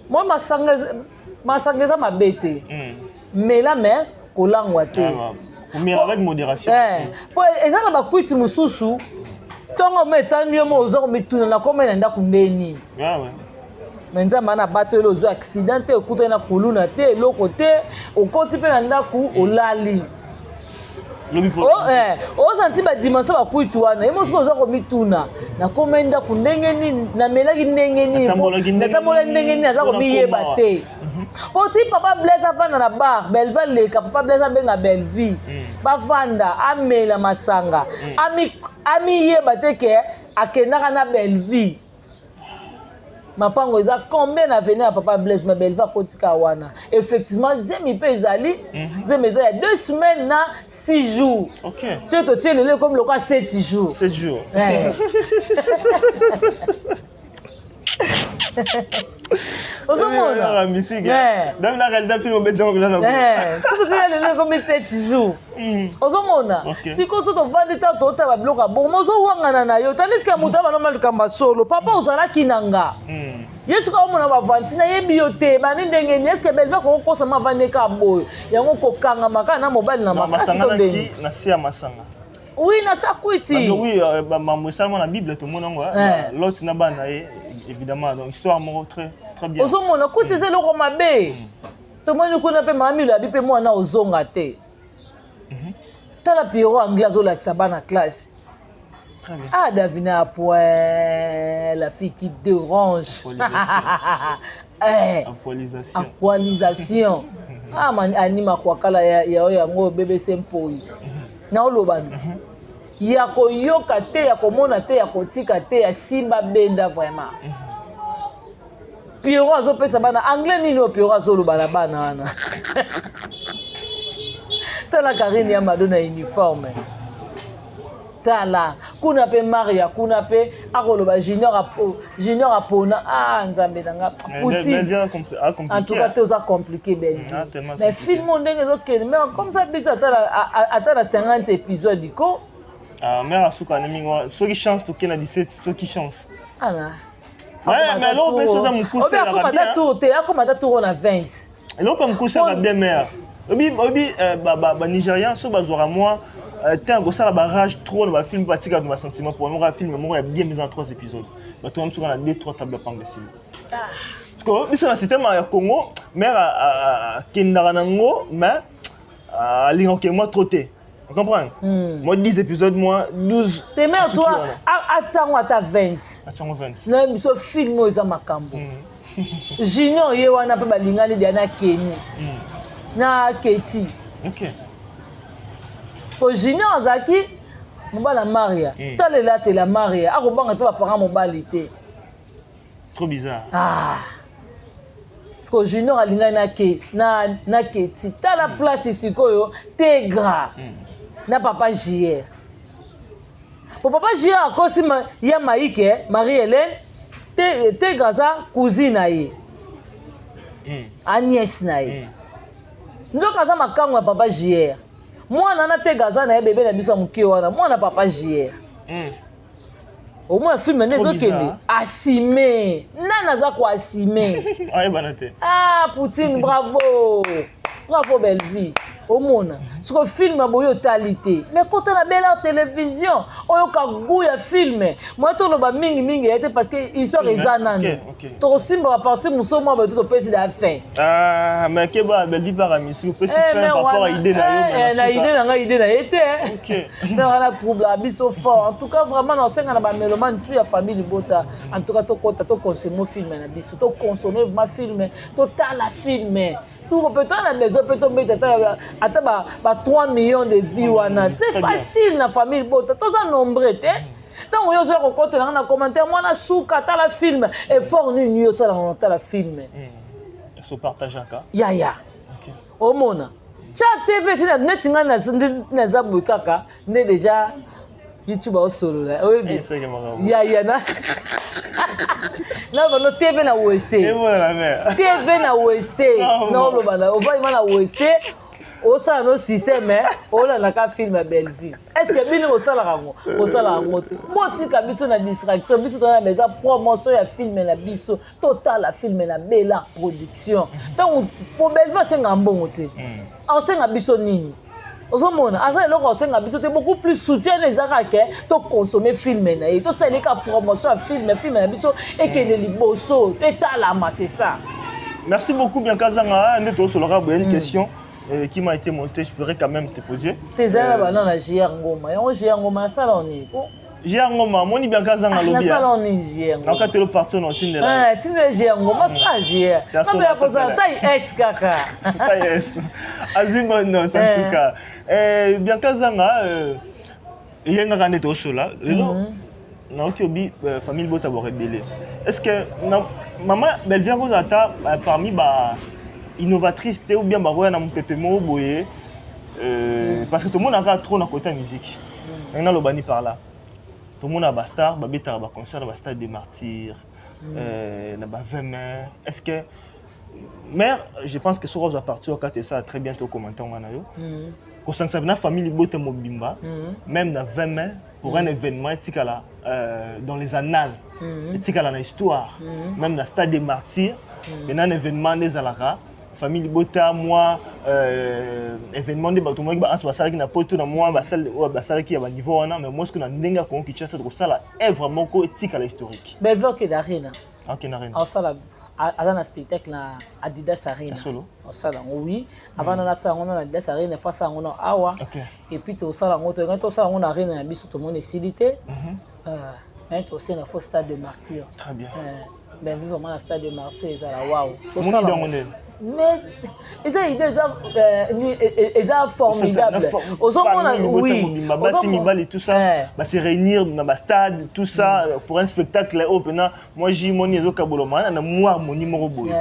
Moi masanga masanga eza mabe te. Mais là mais kolangwa te. Mais avec modération. Po eza na bakwiti mosusu ntongo mo etani yo mo oza komituna na komena ndako ndeni. Mais nzambe ana bato elo ozwi accident te okutani na kuluna te eloko te okoti mpe na ndako olali. Ozanti badimension bakwiti wana ye mosuku oza komituna nakomai ndako ndenge nini namelaki ndenge nini natambolaki ndenge nini aza komiyeba te. Po ti papa Blaise avanda na bar Bellevue aleka papa Blaise abenga Bellevue bavanda amela masanga amiyeba te ke akendaka na Bellevue. Mapango eza combien na avenir ya papa Blaise, mais Bellevue akotika wana. Effectivement, zemi mpe ezali, zemi eza ya 2 semaines na 6 jours. Soki totie lelo ekomi lokola 7 jours. 7 jours. Ozomona donc na réalité film obetanga mpenza na soki totie lelo ekomi 7 jours. Ozomona sikoyo so tovandi ntango totala babiloko ya bongo, ozowangana na yo, tandis que moto abana likambo ya solo, papa ozalaki na nga, ye soki aomona bavanti nayebi yo te, bani ndenge nini? Est-ce Bellevue akokosama avandi kaka boye, yango kokangama kaka na mobali na makasi to ndeni? Na se ya masanga. Oui, na sa kwiti. Oui, mambo esalama na Bible, tomona yango, Lot na bana ye, évidemment. Donc histoire moko très très bien. Ozomona kwiti eza eloko mabe. Tomoni kuna mpe mama Milo abi mpe mwana ozonga te. Tala Pierrot, anglais azolakisa bana classe. Ah, Davina point, la fille qui dérange. Eh. Actualisation. Ah, man, anima kwakala ya ya oyo yango BBC mpoi. Naoloba no. Ya koyoka te, ya komona te, ya kotika te, ya simba benda vraiment. Pierrot azopesa bana anglais nini oyo Pierrot azoloba na bana wana? Tala Karine ya Mado na uniforme. Tala kuna mpe Maria, kuna mpe akoloba Junior, Junior apona. Ah, Nzambe na nga, Poutine, en tout cas te, oza compliqué, Bellevue. Mais film oyo ndenge ezokende, mais comme ça biso ata na 50 épisode ko. Mare asuka na mingi, soki chance toke na 17, soki chance. Ala. Ouais, mais eloko mpe soza mokuse. Akoma ata tour te, akoma ata tour na 20. Eloko mpe mokuse aka bien, mare. Obi Banigérien so bazwaka mwa temps kosala barage trop na bafilm, batika bato basentiment pour moko ya film moko ya bien mise en 3 épisodes, bato wana mosuka na 2 3 table panga esili. Parce que biso na système ya Congo, mare akendaka nango, mais alingaka okende mwa trop te. On comprend? Moi 10 épisodes, moi 12. Te, mais toi, atiango ata 20. Atiango 20. Na biso film oyo eza makambo. Junior ye wana mpe balingani dia na Keni na Keti. Po Junior azalaki mobali ya Maria. Talela atela Maria, akobanga te baparent mobali te. Trop bizarre. Ah. Parce que Junior alingani na, ke, na Keti. Tala place sikoyo Tegra na papa JR. Po papa JR akosi ma, ya Maike, Marie Hélène, te, Tegra aza cousine na ye. Agnès na ye. Nzoka aza makango ya papa JR. Mwana na Tegra aza na ye bebe na biso ya moke wana, mwana papa JR. Omona film nde ezokende, asime nani aza koasime? Ayebana te. Ah, Poutine, bravo, bravo Bellevue. Omona siko film boye otali te, mais kota na Bela Télévision, oyoka goût ya film. Moi toloba mingimingi ya te, parce que histoire eza nanu, tokosimba bapartie mosusu mwa bato topesi la fin. Ah, mais keba, Bellevue par misi opesi fin par rapport à idée na yo. Na idée na ngai, idée na ye te, mais wana trouble ya biso fort. En tout cas vraiment, naosenga na bamélomane tu ya famille libota, en tout cas tokota, tokonsome film na biso, tokonsome vraiment film, totala film toko mpe toya na maison mpe tobeta ata ba 3 millions de vues wana, c'est facile. Na famille libota toza nombre te. Ntango yo ozoya kokotela nga na commentaire, mwana suka, tala film, effort nini yo osalaka na otala film? Yaya, omona tia TV tina neti ngai naza boye kaka nde déjà YouTube aosolola, oyebi yaya na bano TV na wc, TV na wc, naoloba na ovaima na wc, osala no système, olandaka film ya Bellevue. Est ce que bino bosalaka yango? Bosalaka yango te. Botika biso na distraction. Biso toza na eza promotion ya film na biso, totala film na Bela Production. Ntango po Bellevue asengaka mbongo te, aosenga biso nini? Ozomona aza eloko aosenga biso te, beaucoup plus soutien eza kaka ke tokonsome film na ye, tosala ka promotion ya film na biso ekende liboso, etalama, c'est ça. Merci beaucoup, Bianca Zanga. Nde tosolaka boye, une question qui m'a été montée, je pourrais quand même te poser. Tezala na bana na JR Ngoma, yango JR Ngoma asala nini? JR Ngoma, moni Bianca Zanga lobi. Nasala nini JR Ngoma? Nakati lo partout na tindela. Eh, tindela JR Ngoma sa JR. Nabe kozala taille S kaka. Taille S. Azim bonne note en tout cas. Bianca Zanga, yengaka nde tosola lelo. Naoki obi famille bota bo rebelle. Est-ce que na, maman Bellevue akozala ata parmi ba innovatrice te ou bien bakoya na mopepe moko boye parce que tomonaka trop na côté ya musique. Ndenge naloba ni par là. Tomona ba star babetaka ba concert na ba stade des martyrs, na ba 20 mai. Est-ce que mère, je pense que soki ozwa parti okata esala très bien to commenter wana yo. Kosangisa na famille libota mobimba, même na 20 mai pour un événement etikala dans les annales, etikala na histoire, même na stade des martyrs, mais na un événement nde ezalaka famille libota mwa événement nde bato moki baanse basalaki na poto na mwa basale oyo basalaki ya baniveau wana, mais moi ce que na ndenge ya Congo Kinshasa tokosala œuvre moko etikala historique. Bellevue okende arena. Ok, na rena. Aosala, aza na spectacle na Adidas Arena. Ya solo? Osala yango, oui. Avant nana asala yango na Adidas Arena, fo asala yango na awa. Et puis tosala yango, tolingai tosala yango na arena na biso, tomoni esili te. Mais tosena fo stade de martyr. Très bien. Bellevue vraiment na stade de martyr ezala waw. Omoni dango ndeni? Mais eza idée, eza eza formidable. Ozomona, oui. Basi, mibali, tout ça, ba se réunir na ba stade, tout ça, pour un spectacle oyo mpena moi jimoni ezokabolama na mwa harmonie moko boye.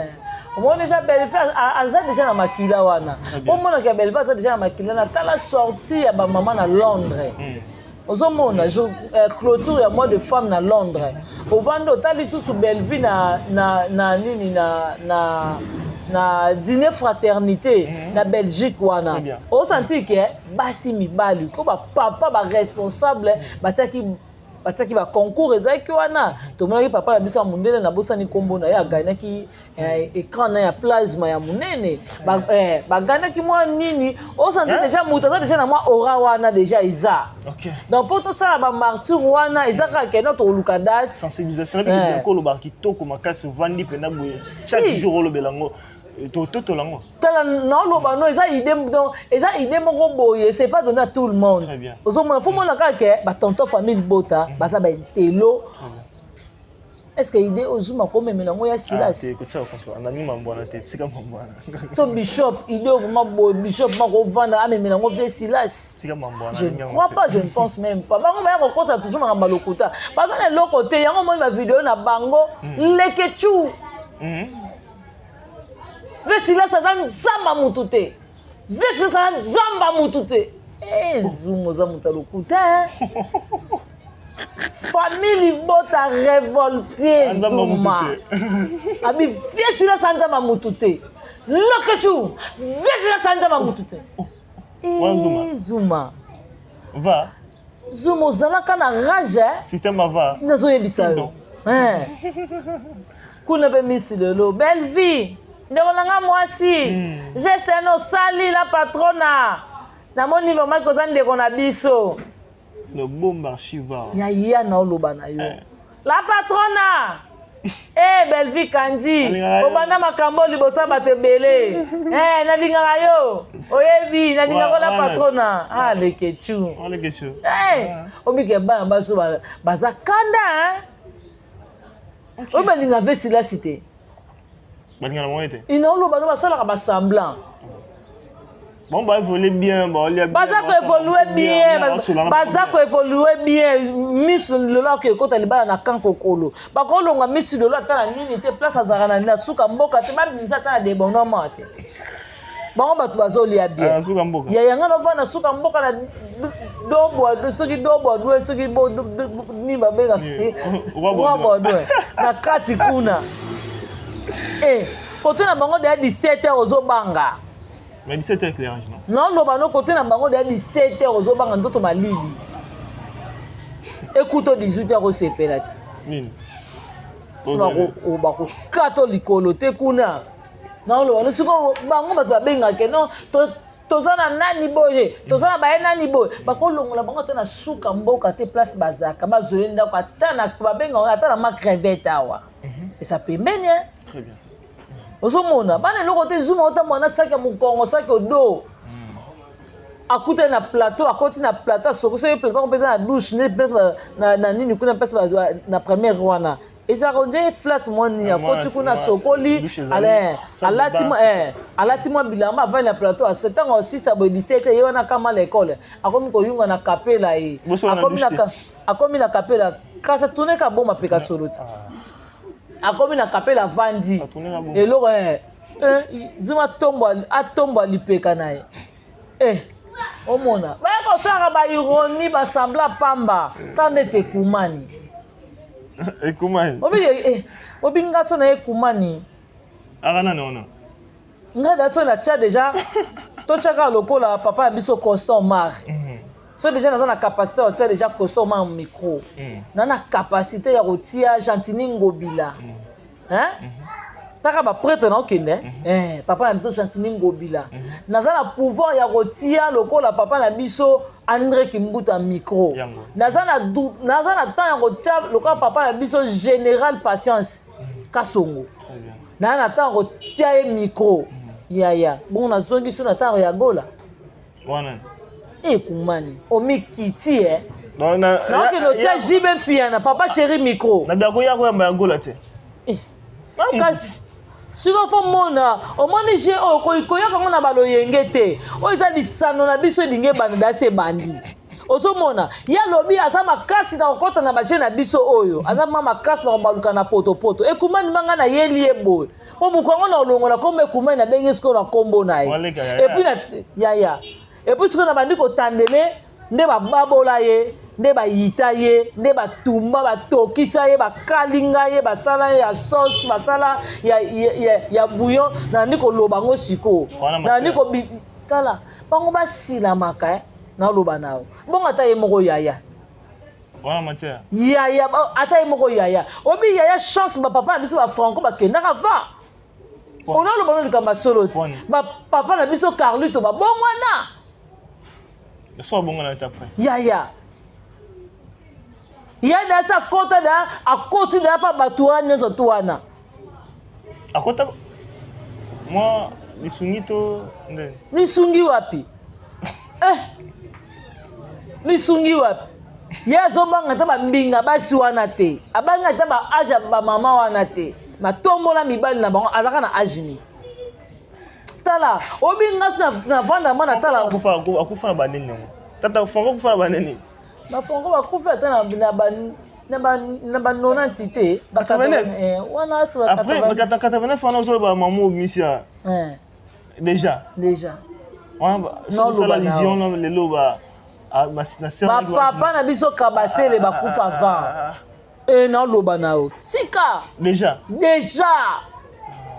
Omoni déjà Bellevue aza déjà na makila wana. Très bien. Omonaka Bellevue aza déjà na makila na tala sortie ya bamama na Londres. Ozomona clôture ya mois de femme na Londres, ovandi otali lisusu Bellevue na nini, na dîner fraternité na Belgique wana. Très bien. Osanti ke basi, mibali ko bapapa, baresponsable batiaki baconcours ezalaki wana. Tomonaki papa na biso ya mondele, nabosani nkombo na ye, agagnaki écran na ya plasma ya monene. Bagagnaki mwa nini. Osanti déjà moto aza déjà na mwa aura wana déjà eza. Donc mpo tosala bamartyr wana, eza kaka kende tokoluka date. Sensibilisation na biki kolobaka kitoko makasi, ovandi mpena boye chaque jour olobela yango, tototola yango. Tala, naoloba no, eza idée, donc eza idée moko boye, c'est pas donné à tout le monde. Très bien. Ozomona, fo mona kaka ke batonton famille bota baza baintelo. Très bien. Est ce que idée ozuma komemela yango ya Ah, Silasi? te, kotia anani mambo wana te, tika mambo wana. To bishop, idée vraiment boye, bishop moko ovanda amemela yango vie Silasi? Tika mambo wana. Je ne crois pas, je ne pense même pas. Bango baya kokosa toujours makambo ya lokuta, baza na eloko te. Yango omoni bavideo na bango lekecu. Ve Silasi aza nzamba mutu te, ve Silasi aza nzamba mutu te. Zuma oza moto ya lokuta, hein? Famille libota révolté. Nzamba mutu Zuma te. Abi vie Silasi aza nzamba mutu te, lekecu vie Silasi aza nzamba mutu te. Wana Zuma. Zuma. Va. Zuma ozalaka na rage, eh? Système ava. Nazoyebisa yo. Pardon. Kuna mpe misi lelo Bellevue, ndeko na nga mwasi, geste ene osali la patrona, namoni vraiment koza ndeko na biso. Le bombe archive. Ya ya na oloba na yo la patrona. Eh, Bellevue Kandi. Nalingaka yo. Obanda makambo liboso ya bato ebele. Eh, nalingaka yo, oyebi nalingaka la patrona. Ah, lekechu. Olekechu. Eh, obike bana baso baza kanda, hein? Oyo balinga ve Silasi te. Balingana bango te. Ina oloba no, basalaka basemblant. Bon, baévolue bien, baolia bien. Baza koévolue bien, baza koévolue bien. Miso lelo akoki ekota libala na kan kokolo, bakolonga miso lelo ata na nini te, place azalaka na suka mboka te, babimisa ata na debonoma te. Bango bato bazolia bien. Suka mboka. Ya yanga nova na suka mboka na dobwa, soki dobwa dwe, soki nini babenga, soki Roi Baudouin na kati kuna. Eh, kote na bango deya 17 heures ozobanga. Mais 17 heures, éclairage, non? Naoloba no, kote na bango deya 17 heures ozobanga, nzoto malili, ekuta 18 heures osepela ti. Nini? So bakokata likolo te kuna. Naoloba no, sikoyo bango bato babengaka non, toza na nani boye, toza na baye nani boye, bakolongola bango ata na suka mboka te, place bazalaka bazoye ndako, ata na babengaka ata na macrevete awa eza pembeni, hein? Très bien. Ozomona bana eloko te. Zuma otambola na saki ya mokongo, saki odo, akutani na plateau, akoti na plateau, asoki soki plateau yango mpenza na douche nde place na nini kuna, place na première wana ezalaka ondie flat mwa nini. Akoti kuna, asokoli, Douche ezali, salle de alati bain. Alati mwa bilamba, avandi na plateau. Ntango asisa boye 17, ye wana kama na ekole, akomi koyunga na kapela ye. Boso wana Akomi na douche te. Akomi na kapela. Kasi atourne ka boma peka solo ti. Akomi na kapela avandi. Eloko eh, eh, Zuma atombo atombwa lipeka na ye. Eh, omona. Baya kosalaka ba ironie ba semblant pamba. Tala ndeti ekumani. Ekumani. Obi eh, obi nga so na ekumani. Aka nani wana? Nga da so na tia deja totiaka lokola papa ya biso Constant Omar. So deja naza na capacité ya kotia deja Constant Omar micro. Na na capacité ya kotia Gentiny Ngobila. Hein? Taka ba prêtre na okende. Eh, papa na biso Gentiny Ngobila. Naza na pouvoir ya kotia lokola papa na biso André Kimbuta micro. Naza na naza na temps ya kotia lokola papa na biso Général Patience Kasongo. Naza na temps ya kotia ye micro. Yaya, bongo nazongi so na temps ya Gola. Wana. Ekumani, omikiti eh. Naokende otia JB Mpiana, papa chéri micro. Na biako ya koyamba ya Gola te. Eh. Kasi sikoyo fo mona omoni je oyo koyoka yango na baloyenge te oyo eza lisano na biso elingi ebanda dasi ebandi ozomona ye alobi aza makasi na kokɔta na baje na biso oyo aza ma makasi na kobaluka na potopoto ekumani ma ngai nayeli ye boye mpo moko yango na olongola nkombo ekumani nabengi sikoyo na nkombo na ye epuis na yaya epuis sikoyo nabandi kotandele nde bababola ye nde bayita ye nde batumba batokisa ye bakalinga ye basala ye ya sauce basala ya, ya, ya, ya bouillon nandi koloba yango sikoyo nandi kobi tala bango basilamaka eh, naloba na yo bongo ata ye moko yaya wana matière yaya ata ye moko yaya obi yaya chance bapapa na biso bafranco bakendaka va onaloba no likambo ya solo ti bapapa na biso carlito babongwana so abongwana te après yaya ya dasi akota da akoti da pa bato wana nyonso tu wana akota mwa lisungi to nde lisungi wapi eh lisungi wapi ye azobanga ata bambinga basi wana te abangi ata ba age ya bamama wana te batombola mibali na bango azalaka na age nini tala obi nga na vanda ma na tala akufa na banini yango tata franco akufa na banini ba franco bakufi ata na ba na ba na ba 90 te ba 89 wana asi ba après 89 wana ozoloba mama obimisi ya déjà déjà wana osala vision na lelo ba bapapa na biso kabasele bakufa avant e naoloba na yo tika déjà déjà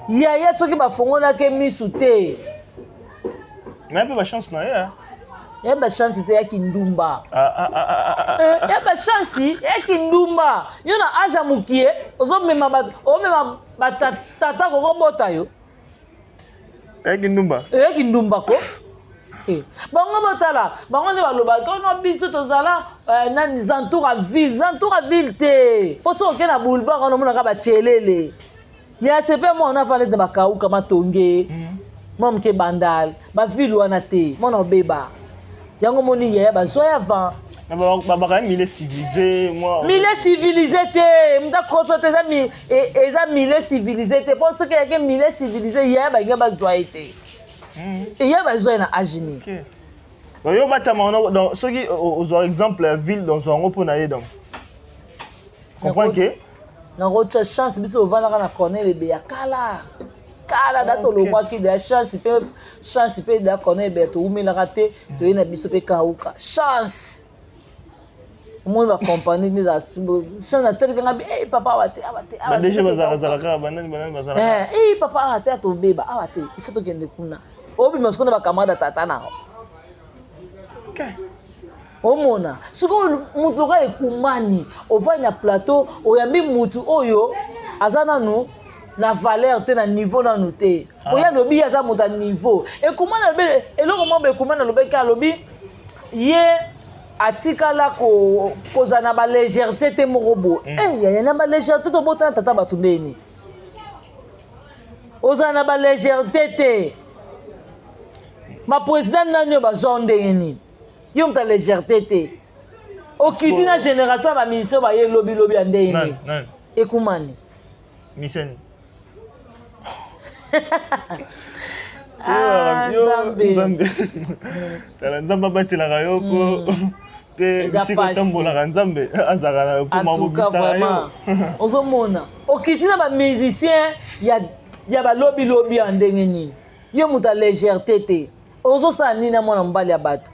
yaya soki bafongolaki misu te mais mpe bachance na ye ya bachance te ya kindumba ya bachance ya kindumba yo na age ya mokie ozomema omema batata kokobota yo ya kindumba ya kindumba ko bango botala bango nde balobaki ono biso tozala nani zantour ville zantour ville te mpo soki oke na boulevard wana omonaka batielele ya sepe mwana afandi ete bakauka matonge mwa moke bandal bavile wana te mwana obeba yango moni yaya bazwa ya vent babaka milieu civilisé milieu civilisé te moto akoso te eza milieu civilisé te mpo soki eyaki milieu civilisé yaya balingi bazwa ye te eya bazwa ye na age nini yo batama wana soki ozwa exemple ya ville donc ozwa yango mpo na ye donc comprendre ke nakotya chance biso ovandaka na cornel ebeya kala kala da tolongwaki da chance mpe chance mpe da cornel ebeya towumelaka te toye na biso mpe kauka chance omoni bacompagnie nde chance nateleki nga bi e papa awa te awa te awa bazalaka banani banani bazalaka e papa awa te atobeba awa te il faut tokende kuna obima sikoyo na bacamarade ya tata na omona sikoyo motu lokola ekumani ovandi na plateau oyambi motu oyo aza nanu na valeur te na niveau nanu te oyo alobi ye aza moto ya niveau ekumani alobi eloko moko ekumani alobaki alobi ye atikala kozala na balégèreté te moko boye mm. yaya na balégèreté tobotana tata bato ndeni ozala na balégèreté te baprésident nani oyo bazwa ndenge nini yo moto ya légèreté te okiti na génération ya baministre baye lobilobi ya ndenge nini ekumani miseni nzambe tala nzambe abatelaka yo po. Mpe bisika otambolaka, Nzambe azalaka na po mabobisaka yo. Ozomona okiti na bamusicien ya balobilobi ya ndenge nini? Yo moto ya légèreté te, ozosala nini na mwana mobali ya bato?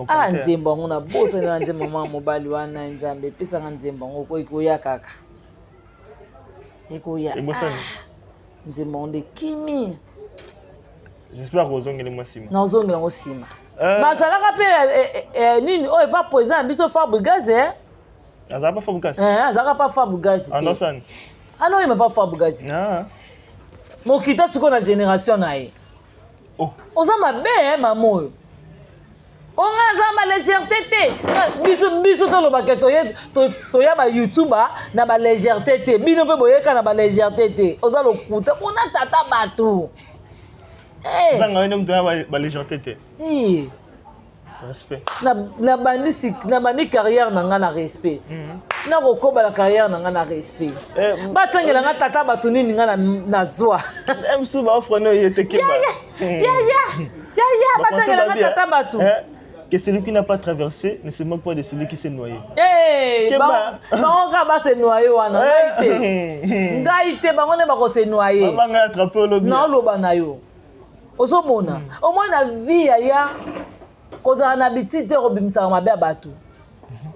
Ah, nzembo yango nabosani na nzembo mwana mobali wana. Nzambe epesanga nzembo yango, ekoya kaka, ekoya. Nzembo yango nde kimi. J'espère kozongeli mwa nsima. Nazongela yango nsima. Bazalaka mpe nini oyo epa président na biso Fabregas. Azalaka pa Fabregas? Azalaka pa Fabregas. Andosani. Anoyeba pa Fabregas mokita sikoyo na génération na ye. Oza mabe mama oyo. Onga aza ba légèreté te. Biso tolobaka toya baYouTube na ba légèreté te, bino mpe boyeka na ba légèreté te. Oza lokuta mpona tata bato. Zanga yo nde moto ya ba légèreté te. Respect. Nabandi carrière na nga na respect, nakokoba na carrière na nga na respect. Batangela nga tata bato nini nga nazwa. Mosusu baofrene oye te, keba. Yaya, batangela nga tata bato. Que celui qui n'a pas traversé ne se moque pas de celui qui s'est noyé. Bango kaka base noyer wana, ngai te, ngai te. Bango nde bakose noyer. Naoloba na yo, ozomona omoi na vie, yaya, kozala na habitude te kobimisaka mabe ya bato.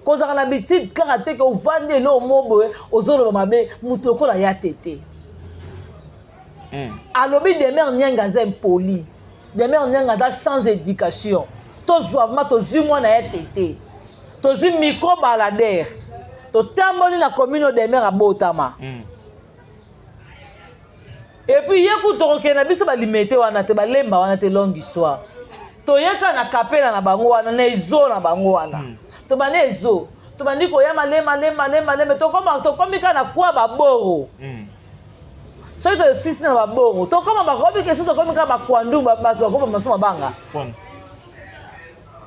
Kozala na habitude kaka te ke ovandi eloko mo boye, ozoloba mabe moto lokola ya tete. Alobi Demer Nianga aza impoli, Demer Nianga aza sans éducation. Tozwa ma tozwi mwana ya tete, tozwi micro baladeur, totamboli na commune oyo Demer abotama. Et puis ye kutu tokokende na biso balimete wana te, balemba wana te, longue histoire. Toyeka na kapela na bango wana, na ezo na bango wana. Tobandi ezo, tobandi koya malema malema malema malema, tokoma, tokomi kaka na kwa baboro. Soki tosisi na baboro, tokoma bakomi kesi, tokomi kaka bakwandu, bato bakoma maso mabanga.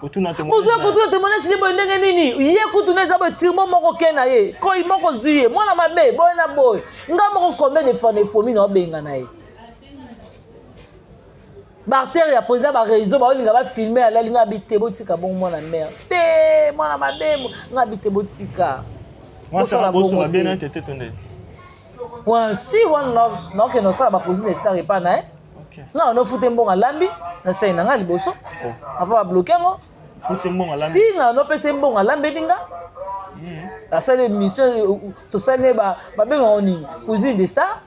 Ozwa kotuna témoignage nde boye ndenge nini? Ye kutu nde eza boye, tirmo moko ke na ye, koi moko zwi ye mwana mabe boye na boye. Nga moko combien de fois na efomi na obenga na ye bartere ya président, baréseau baolinga bafilme, alali nga bi te, botika bongo, mwana mare te, mwana mabe, nga bi te, botika. Bosala bongo te. Si wana naokende osala bacuisine star epa na ye, nga nofute mbongo alambi na chaine na nga liboso avant babloquer yango. Si nga nopesa mbongo alambeli nga, asali émission, tosali, babengaka nini, cuisine de star.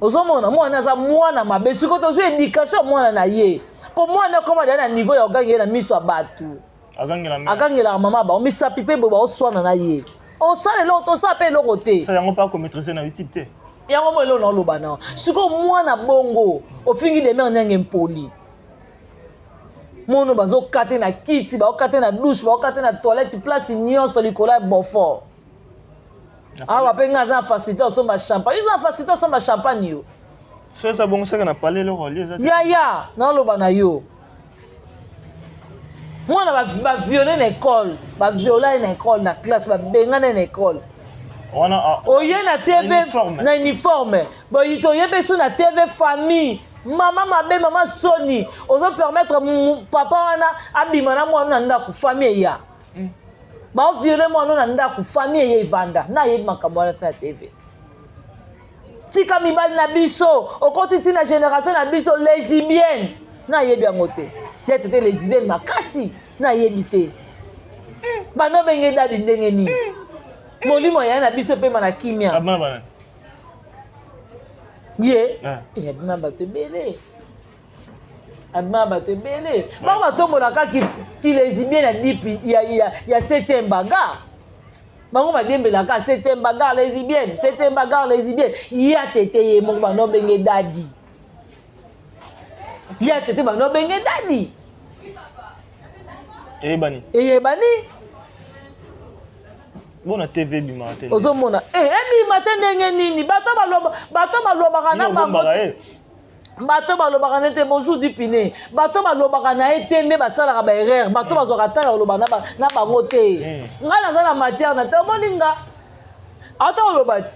Ozomona mwana aza mwana mabe. Sikoyo tozwi éducation ya mwana na ye, mpo mwana akoma deya na niveau ya ogangi ye na miso ya bato, agangelaka mama bango misapi mpe boye, baoswana na ye, osala eloko, tosala mpe eloko te. Yango mpe akomaîtrise na YouTube te. Yango mo eloko naoloba na sikoyo, mwana bongo ofingi Demer Nyange mpoli mono, bazokate na kiti, baokate na douche, baokate na toilette, place nyonso likolo ya Beaufort awa. Mpe ngai aza na facilité osomba champagne, oza na facilité osomba champagne yo. So eza bongo seke na pale eloko alie eza. Yaya, naoloba na yo, mwana baviole na école, baviola ye na école, na classe, babengana ye na école. Oye na TV na uniforme boye, toyebi so na TV famille, mama mabe, mama soni, ozopermettre papa wana abima na mwana na ndako, famille eya, baoviole mwana na ndako, famille eye evanda. Nayebi makambo wana te na TV. Tika mibali na biso, okoti ntina génération na biso lesbienne, nayebi yango te. Ya tete lesbienne makasi, nayebi te bando obenge daddy ndenge nini. Molimo ya na biso epema na kimia. Ye abima bato ebele, abima bato ebele, bango batombolaka kilesbienne ya dipi ya septième bagarre. Bango badiembelaka septième bagarre lesbienne, septième bagarre lesbienne. Ya tete ye moko bando obenge daddy, ya tete bando obenge daddy. Eyebani. Eyebani. Bona TV ebimaka te. Ozomona ebima te ndenge nini? Bato balobaka na bango, bato balobaka nete bonjour du pine, bato balobaka na ye te nde basalaka baerreur, bato bazwaka ntango ya koloba na bango te. Ngai naza na matière na te, omoni nga ata oloba ti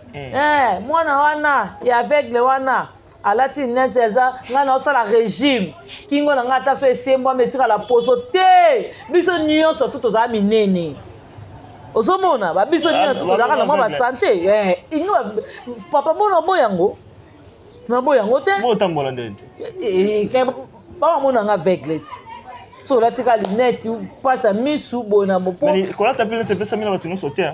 mwana wana ya aveugle wana. Alati neti eza ngai naosala régime, kingo na ngai ata so esembwami, etikala poso te. Biso nyonso tu tozala minene, ozomona babiso nyonso tu tozalaka na mwa basanté. Ingo papa mona oboyango, naboyango te. Otambola ndenge. Bamamona nga aveugle ti so olati ka lunette, mpasi misu boye na mopo. Kolata mpe lunette epesami na bato nyonso te.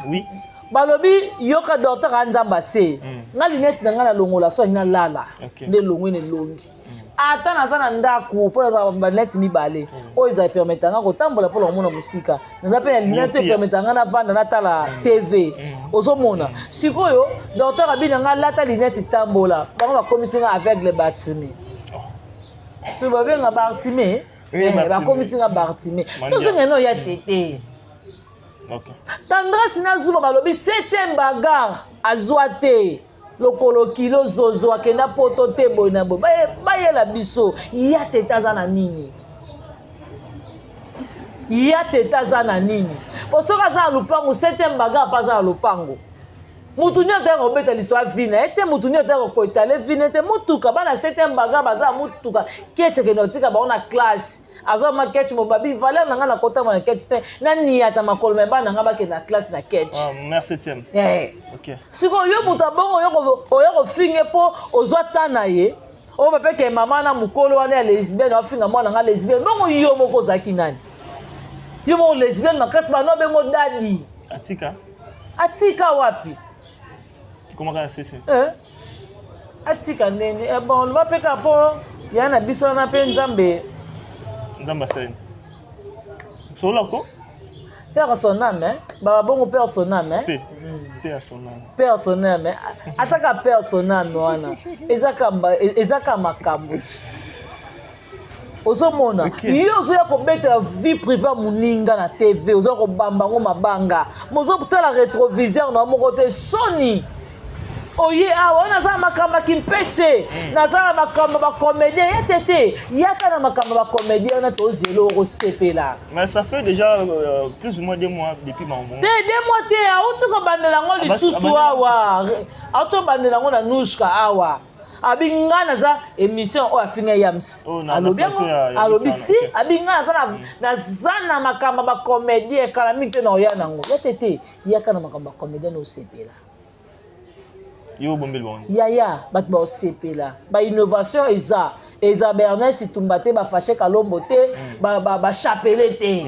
Oui. Balobi yoka docteur a Nzambe ase nga lunette na ngai nalongola so alingi nalala nde elongwi na elongi. Ata naza na ndako, mpo nazala balunette mibale oyo eza epermettre nga kotambola mpona komona mosika. Naza mpe na lunette oyo epermettre nga navanda, natala TV. Ozomona sikoyo docteur abi na nga lata lunette, tambola. Bango bakomisi nga aveugle Bartimée, so babenga Bartimée, bakomisi nga Bartimée. Tozonga no ya tete. Tendresse na Zuma, balobi septième bagarre azwa te lokolo kilo zozo, akenda poto te. Boye na boye bayela biso ya tete aza na nini? Ya tete aza na nini? Po soki aza na lupango, septième bagarre mpe aza na lupango. Mutu nyonso toyaka kobeta liso ya vie na ye te, mutu nyonso toyaka koetale vie na ye te. Mutuka, bana septième bagarre baza na mutuka, ketch ekende kotika bango na classe. Azwa ma ketch mobabi valeur na ngai, nakotama na ketch te, naniata makolo me bana na ngai bakende na classe na ketch. Mère septième. Sikoyo yo moto abongo oyo kofinge mpo ozwa ta na ye oyo bapeke mama na mokolo wana ya lesbienne, afinga mwana nga lesbienne. Bongo yo moko ozalaki nani? Yo moko lesbienne makasi, bano abengo dadi. Atika. Atika wapi? Komaka na sese. Atika ndeni? Bon, loba mpe kaka mpo ya na biso wana mpe Nzambe. Nzambe asali solako. Père son âme, hein? Baba bongo, père son âme, hein? Paix à son âme. Père son âme, hein? Ataka père son âme wana eza ka makambo ozomona. Yo ozoya kobetela vie privée ya moninga na TV, ozoya kobamba yango mabanga, mozotala rétroviseur na yo moko te. Soni oye awa oyo, naza na makambo ya kimpese, naza na makambo ya bacomédien. Ye te te, yaka na makambo ya bacomédien wana, tozela okosepela. Mais ça fait déjà plus ou moins 2 mois depuis maman. Te, 2 mois te, auti kobandela yango lisusu awa, auti kobandela yango na Nushka awa. Abi nga naza émission oyo afinga Yams. Oh, na alobi yango plateau ya alobi Misana, si abi nga naza na makambo ya bacomédien, kala mingi te na oya nango. Ya te te, yaka na makambo ya bacomédien na osepela. Yo bombeli bango. Yaya, bato baosepela. Bainnovation eza Bernes Tumba te, bafashe Kalombo te, bachapele te,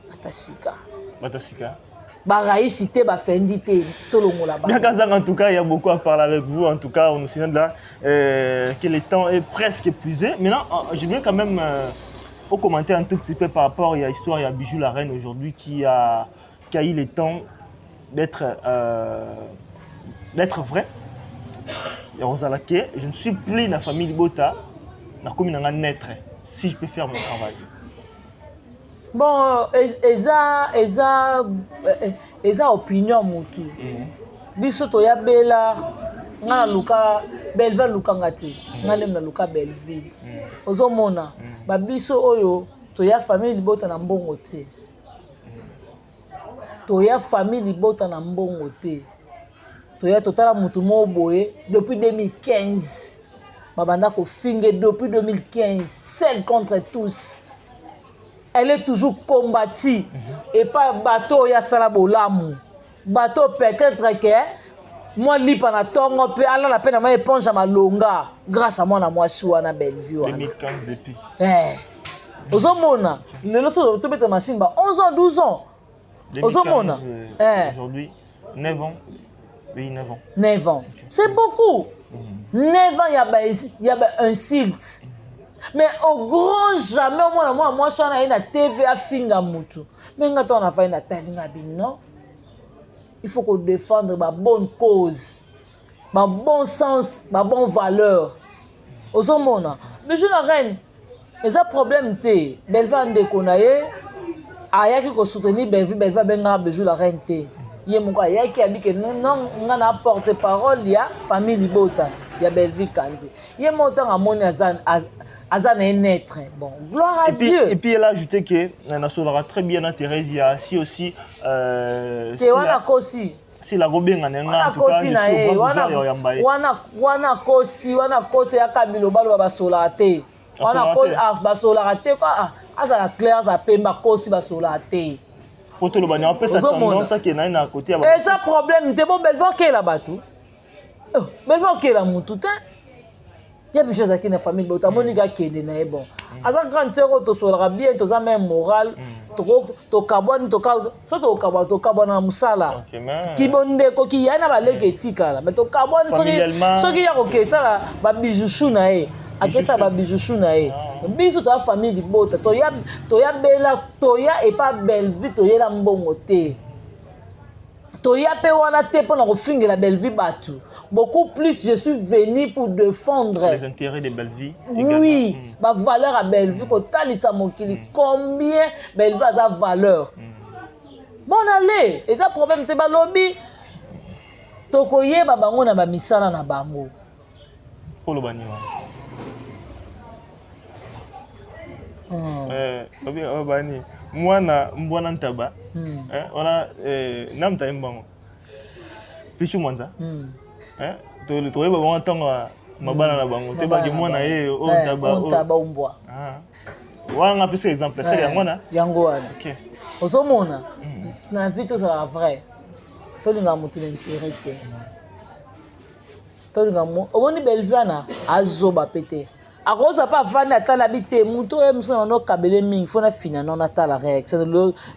batasika. Batasika. Baraisi te, bafendi te, tolongola Bien bango. Kazang, en tout cas, il y a beaucoup à parler avec vous. En tout cas, on nous signale là que le temps est presque épuisé. Maintenant, je voudrais quand même au commenter un tout petit peu par rapport à l'histoire. Il y a Bijou la Reine aujourd'hui qui a eu le temps d'être vrai. Et Rosala Ke, je ne suis plus dans la famille Bota, na komi na naître si je peux faire mon travail. Bon, eza opinion mutu. Biso toyabela nga naluka Belleville, alukanga te, nga nde naluka Belleville. Ozomona babiso oyo toya famille libota na mbongo te, toya famille libota na mbongo te. Toya totala motu moko boye depuis 2015, babanda kofinge depuis 2015, seul contre tous, elle est toujours combattue. Epai bato oyo asala bolamu, bato peut-être ke mwa lipa na ntongo mpe alala mpe na mwa éponge ya malonga grâce à mwana mwasi wana Bellevue wana. 2015 depuis. Ozomona lelo so tobeta machine ba 11 ans, 12 ans, ozomona. 2015, aujourd'hui 9 ans, oui, 9 ans. 9 ans, c'est beaucoup. 9 ans ya ba insulte, mais au grand jamais omona mwana mwasi wana ye na TV afinga mutu. Mais nga ntango nafai natali nga bino, il faut kodéfendre babonne cause, babon sens, babon valeur. Ozomona Bijou la Reine eza problème te. Bellevue ndeko na ye ayaki kosoutenir Bellevue. Bellevue abengaka Bijou la Reine te, ye moko ayaki abike non, nga na porte parole ya famille libota ya Bellevue Kandi. Ye moko ntango amoni aza na ye naître, bon, gloire à Et puis, Dieu. et puis elle a ajouté que nasolaka très bien na Thérèse, il y a si aussi te wana kosi. Sila kobenga na nga en tout cas je suis ouvert ya yamba ye. Wana wana kosi wana kosi ya kabilo baloba basolaka te. Wana kosi ah, basolaka te quoi ah, azala clair azala pemba kosi basolaka te. Po toloba na opesa tendance akende na ye na côté ya ba. Eza problème te bo Belva okela bato. Oh, Belva okela mutu te. Ya biso azalaki na famille bota amoni ka akende na ye bon. Aza grande sœur oyo tosolaka bien toza même moral. Tokabwani soki tokabwana tokabwana na mosala. Kibondeko kiya na baleki etikala mais tokabwani soki ya kokesala ba bijouchou na ye. Akesala ba bijouchou na ye. Biso toya famille libota toya toya bela toya epa Bellevue toyela mbongo te. Toya pe wana te pona kofingela Bellevue batu. Beaucoup plus je suis venu pour défendre les intérêts de Bellevue. Oui, ba valeur à Bellevue kotalisa mokili combien Bellevue aza valeur. Bon allez, eza problème te balobi tokoyeba bango na ba misala na bango. Koloba nini wana? Bani mwana mbwana ntaba wana na mtayi mbango Pichu Mwanza toyeba bango ntango mabala na bango toyebaki mwana ye oyo ntaba ntaba mbwa wana nga pesa exemple sele yango wana yango wana ozomona na vie tozalaka vrai tolingaka motu na intérêt te tolinga omoni Bellevue wana azoba pe te akoza pa avandi atala bi te moto oyo mosu na bando okabele mingi fo nafina no natala réaction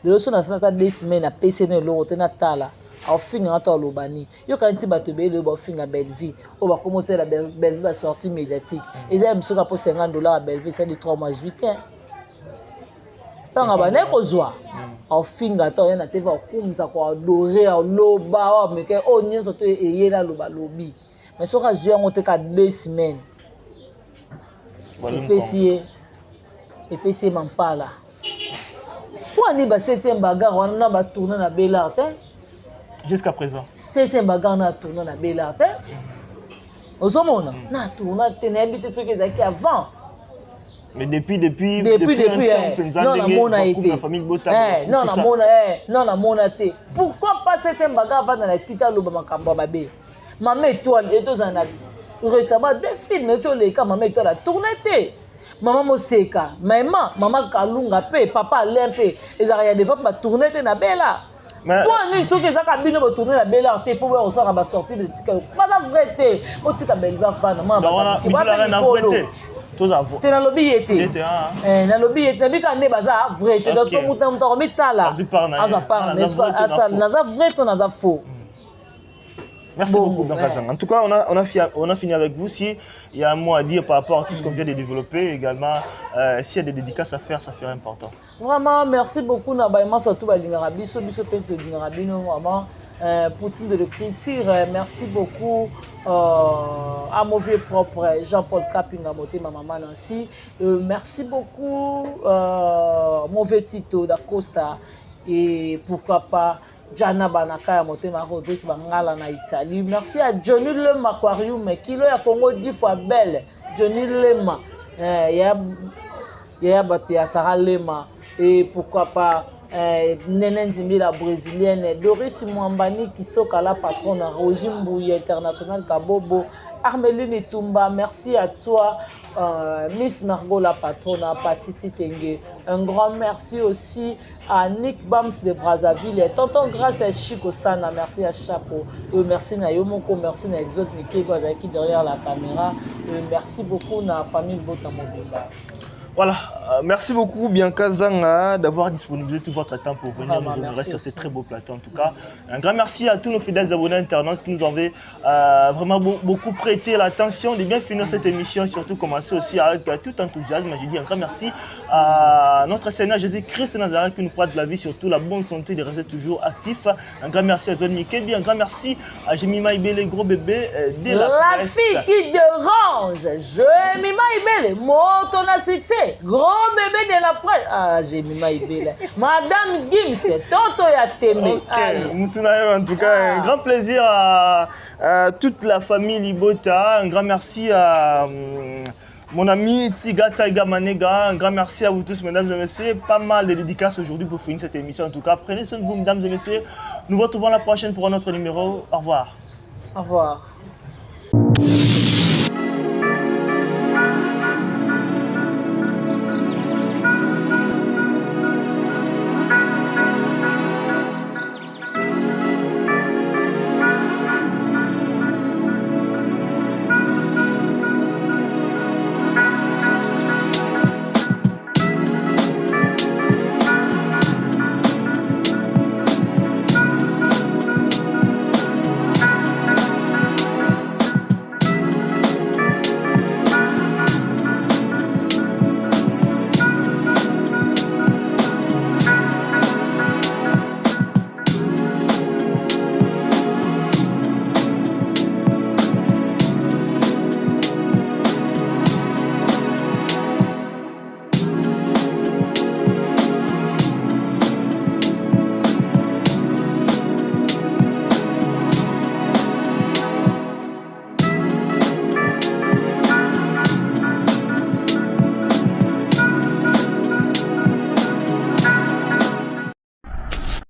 lelo so nasala ata deux semaines apesi no eloko te natala aofinga nga to aloba nini yoka nti bato ebele oyo baofinga Bellevue oyo bakoma osala Bellevue basortie médiatique eza ya mosuka mpo 50 dollars ya Bellevue esali 3 mois 8 te ntango abandaki kozwa aofinga ata oya na tv akumisa koadore aloba oyo ameke oyo nyonso to eyeli aloba alobi mais soki azwi yango te ka 2 semaines epesi ye mampala mpo ani ba 7e bagarre wana na batourne na Belart te jusqu'à présent 7e bagarre na tourne na Belart te ozomona na tourne te nayebi te soki ezalaki avant. Mais depuis depuis depuis depuis non namona ye te non namona non namona te pourquoi pas 7e bagarre avanda na kiti aloba makambo ya mabe mama étoile etozala na récemment deux films eti oleka mama étoile atourne te mama moseka mama mama kalunga mpe papa alain mpe ezalaka ya defa mpe batourne te na bela mpo nini soki ezaka bino botourne na bela te fo boya kosala basortie de tika baza vrai te otika Bellevue afanda mwana te nalobi ye te nalobi ye te nabika nde baza vrai te parce que moto na moto akomitala azwa part naza vrai to naza faux. Merci bon, beaucoup, Bianca Zanga. En tout cas, on a fini avec vous. Si il y a un mot à dire par rapport à tout ce qu'on vient de développer, également, s'il y a des dédicaces à faire, ça ferait important. Vraiment, merci beaucoup. Nabaima, surtout, Balingara Biso, Biso, Pente, Lingara Bino, vraiment, Poutine de l'écriture, merci beaucoup à mon vieux propre Jean-Paul Kapinga Moté, ma maman Nancy. Merci beaucoup, mon vieux Tito d'Acosta, et pourquoi pas Jana Banaka ya motema Rodrigue Bangala na Italie. Merci à Johnny Lema Aquarium, kilo ya Congo 10 fois belle. Johnny Lema, ya bato ya Sarah Lema et pourquoi pas Nene Nzimbi la brésilienne, Doris Mwambani Kisoka la patronne, Roger Mbouye international Kabobo, Armeline Tumba, merci à toi Miss Margot la patronne, Patiti Tenge. Un grand merci aussi à Nick Bams de Brazzaville, et Tonton Grâce à Chico Sana, merci à Chapo, merci na Yomoko, merci na Exode Mikeko qui derrière la caméra, merci beaucoup na famille Bota Mobimba. Voilà, merci beaucoup Bianca Zanga d'avoir disponibilisé tout votre temps pour venir nous honorer sur ce très beau plateau en tout cas. Un grand merci à tous nos fidèles abonnés internautes qui nous ont vraiment beaucoup prêté l'attention de bien finir cette émission et surtout commencer aussi avec tout enthousiasme. Je dis un grand merci à notre Seigneur Jésus-Christ de Nazareth qui nous prête la vie, surtout la bonne santé de rester toujours actif. Un grand merci à John Mikebi, un grand merci à Jemima Ibele, gros bébé de la presse. La fille qui dérange, Jemima Ibele, moto na succès, gros bébé de la presse. Ah, Jemima Ibele. Madame Gims, Toto ya Tembe. Ok, en tout cas, un grand plaisir à toute la famille Libota. Un grand merci à Mon ami Tiga Taiga Manega, un grand merci à vous tous, mesdames et messieurs. Pas mal de dédicaces aujourd'hui pour finir cette émission. En tout cas, prenez soin de vous, mesdames et messieurs. Nous vous retrouvons la prochaine pour un autre numéro. Au revoir. Au revoir.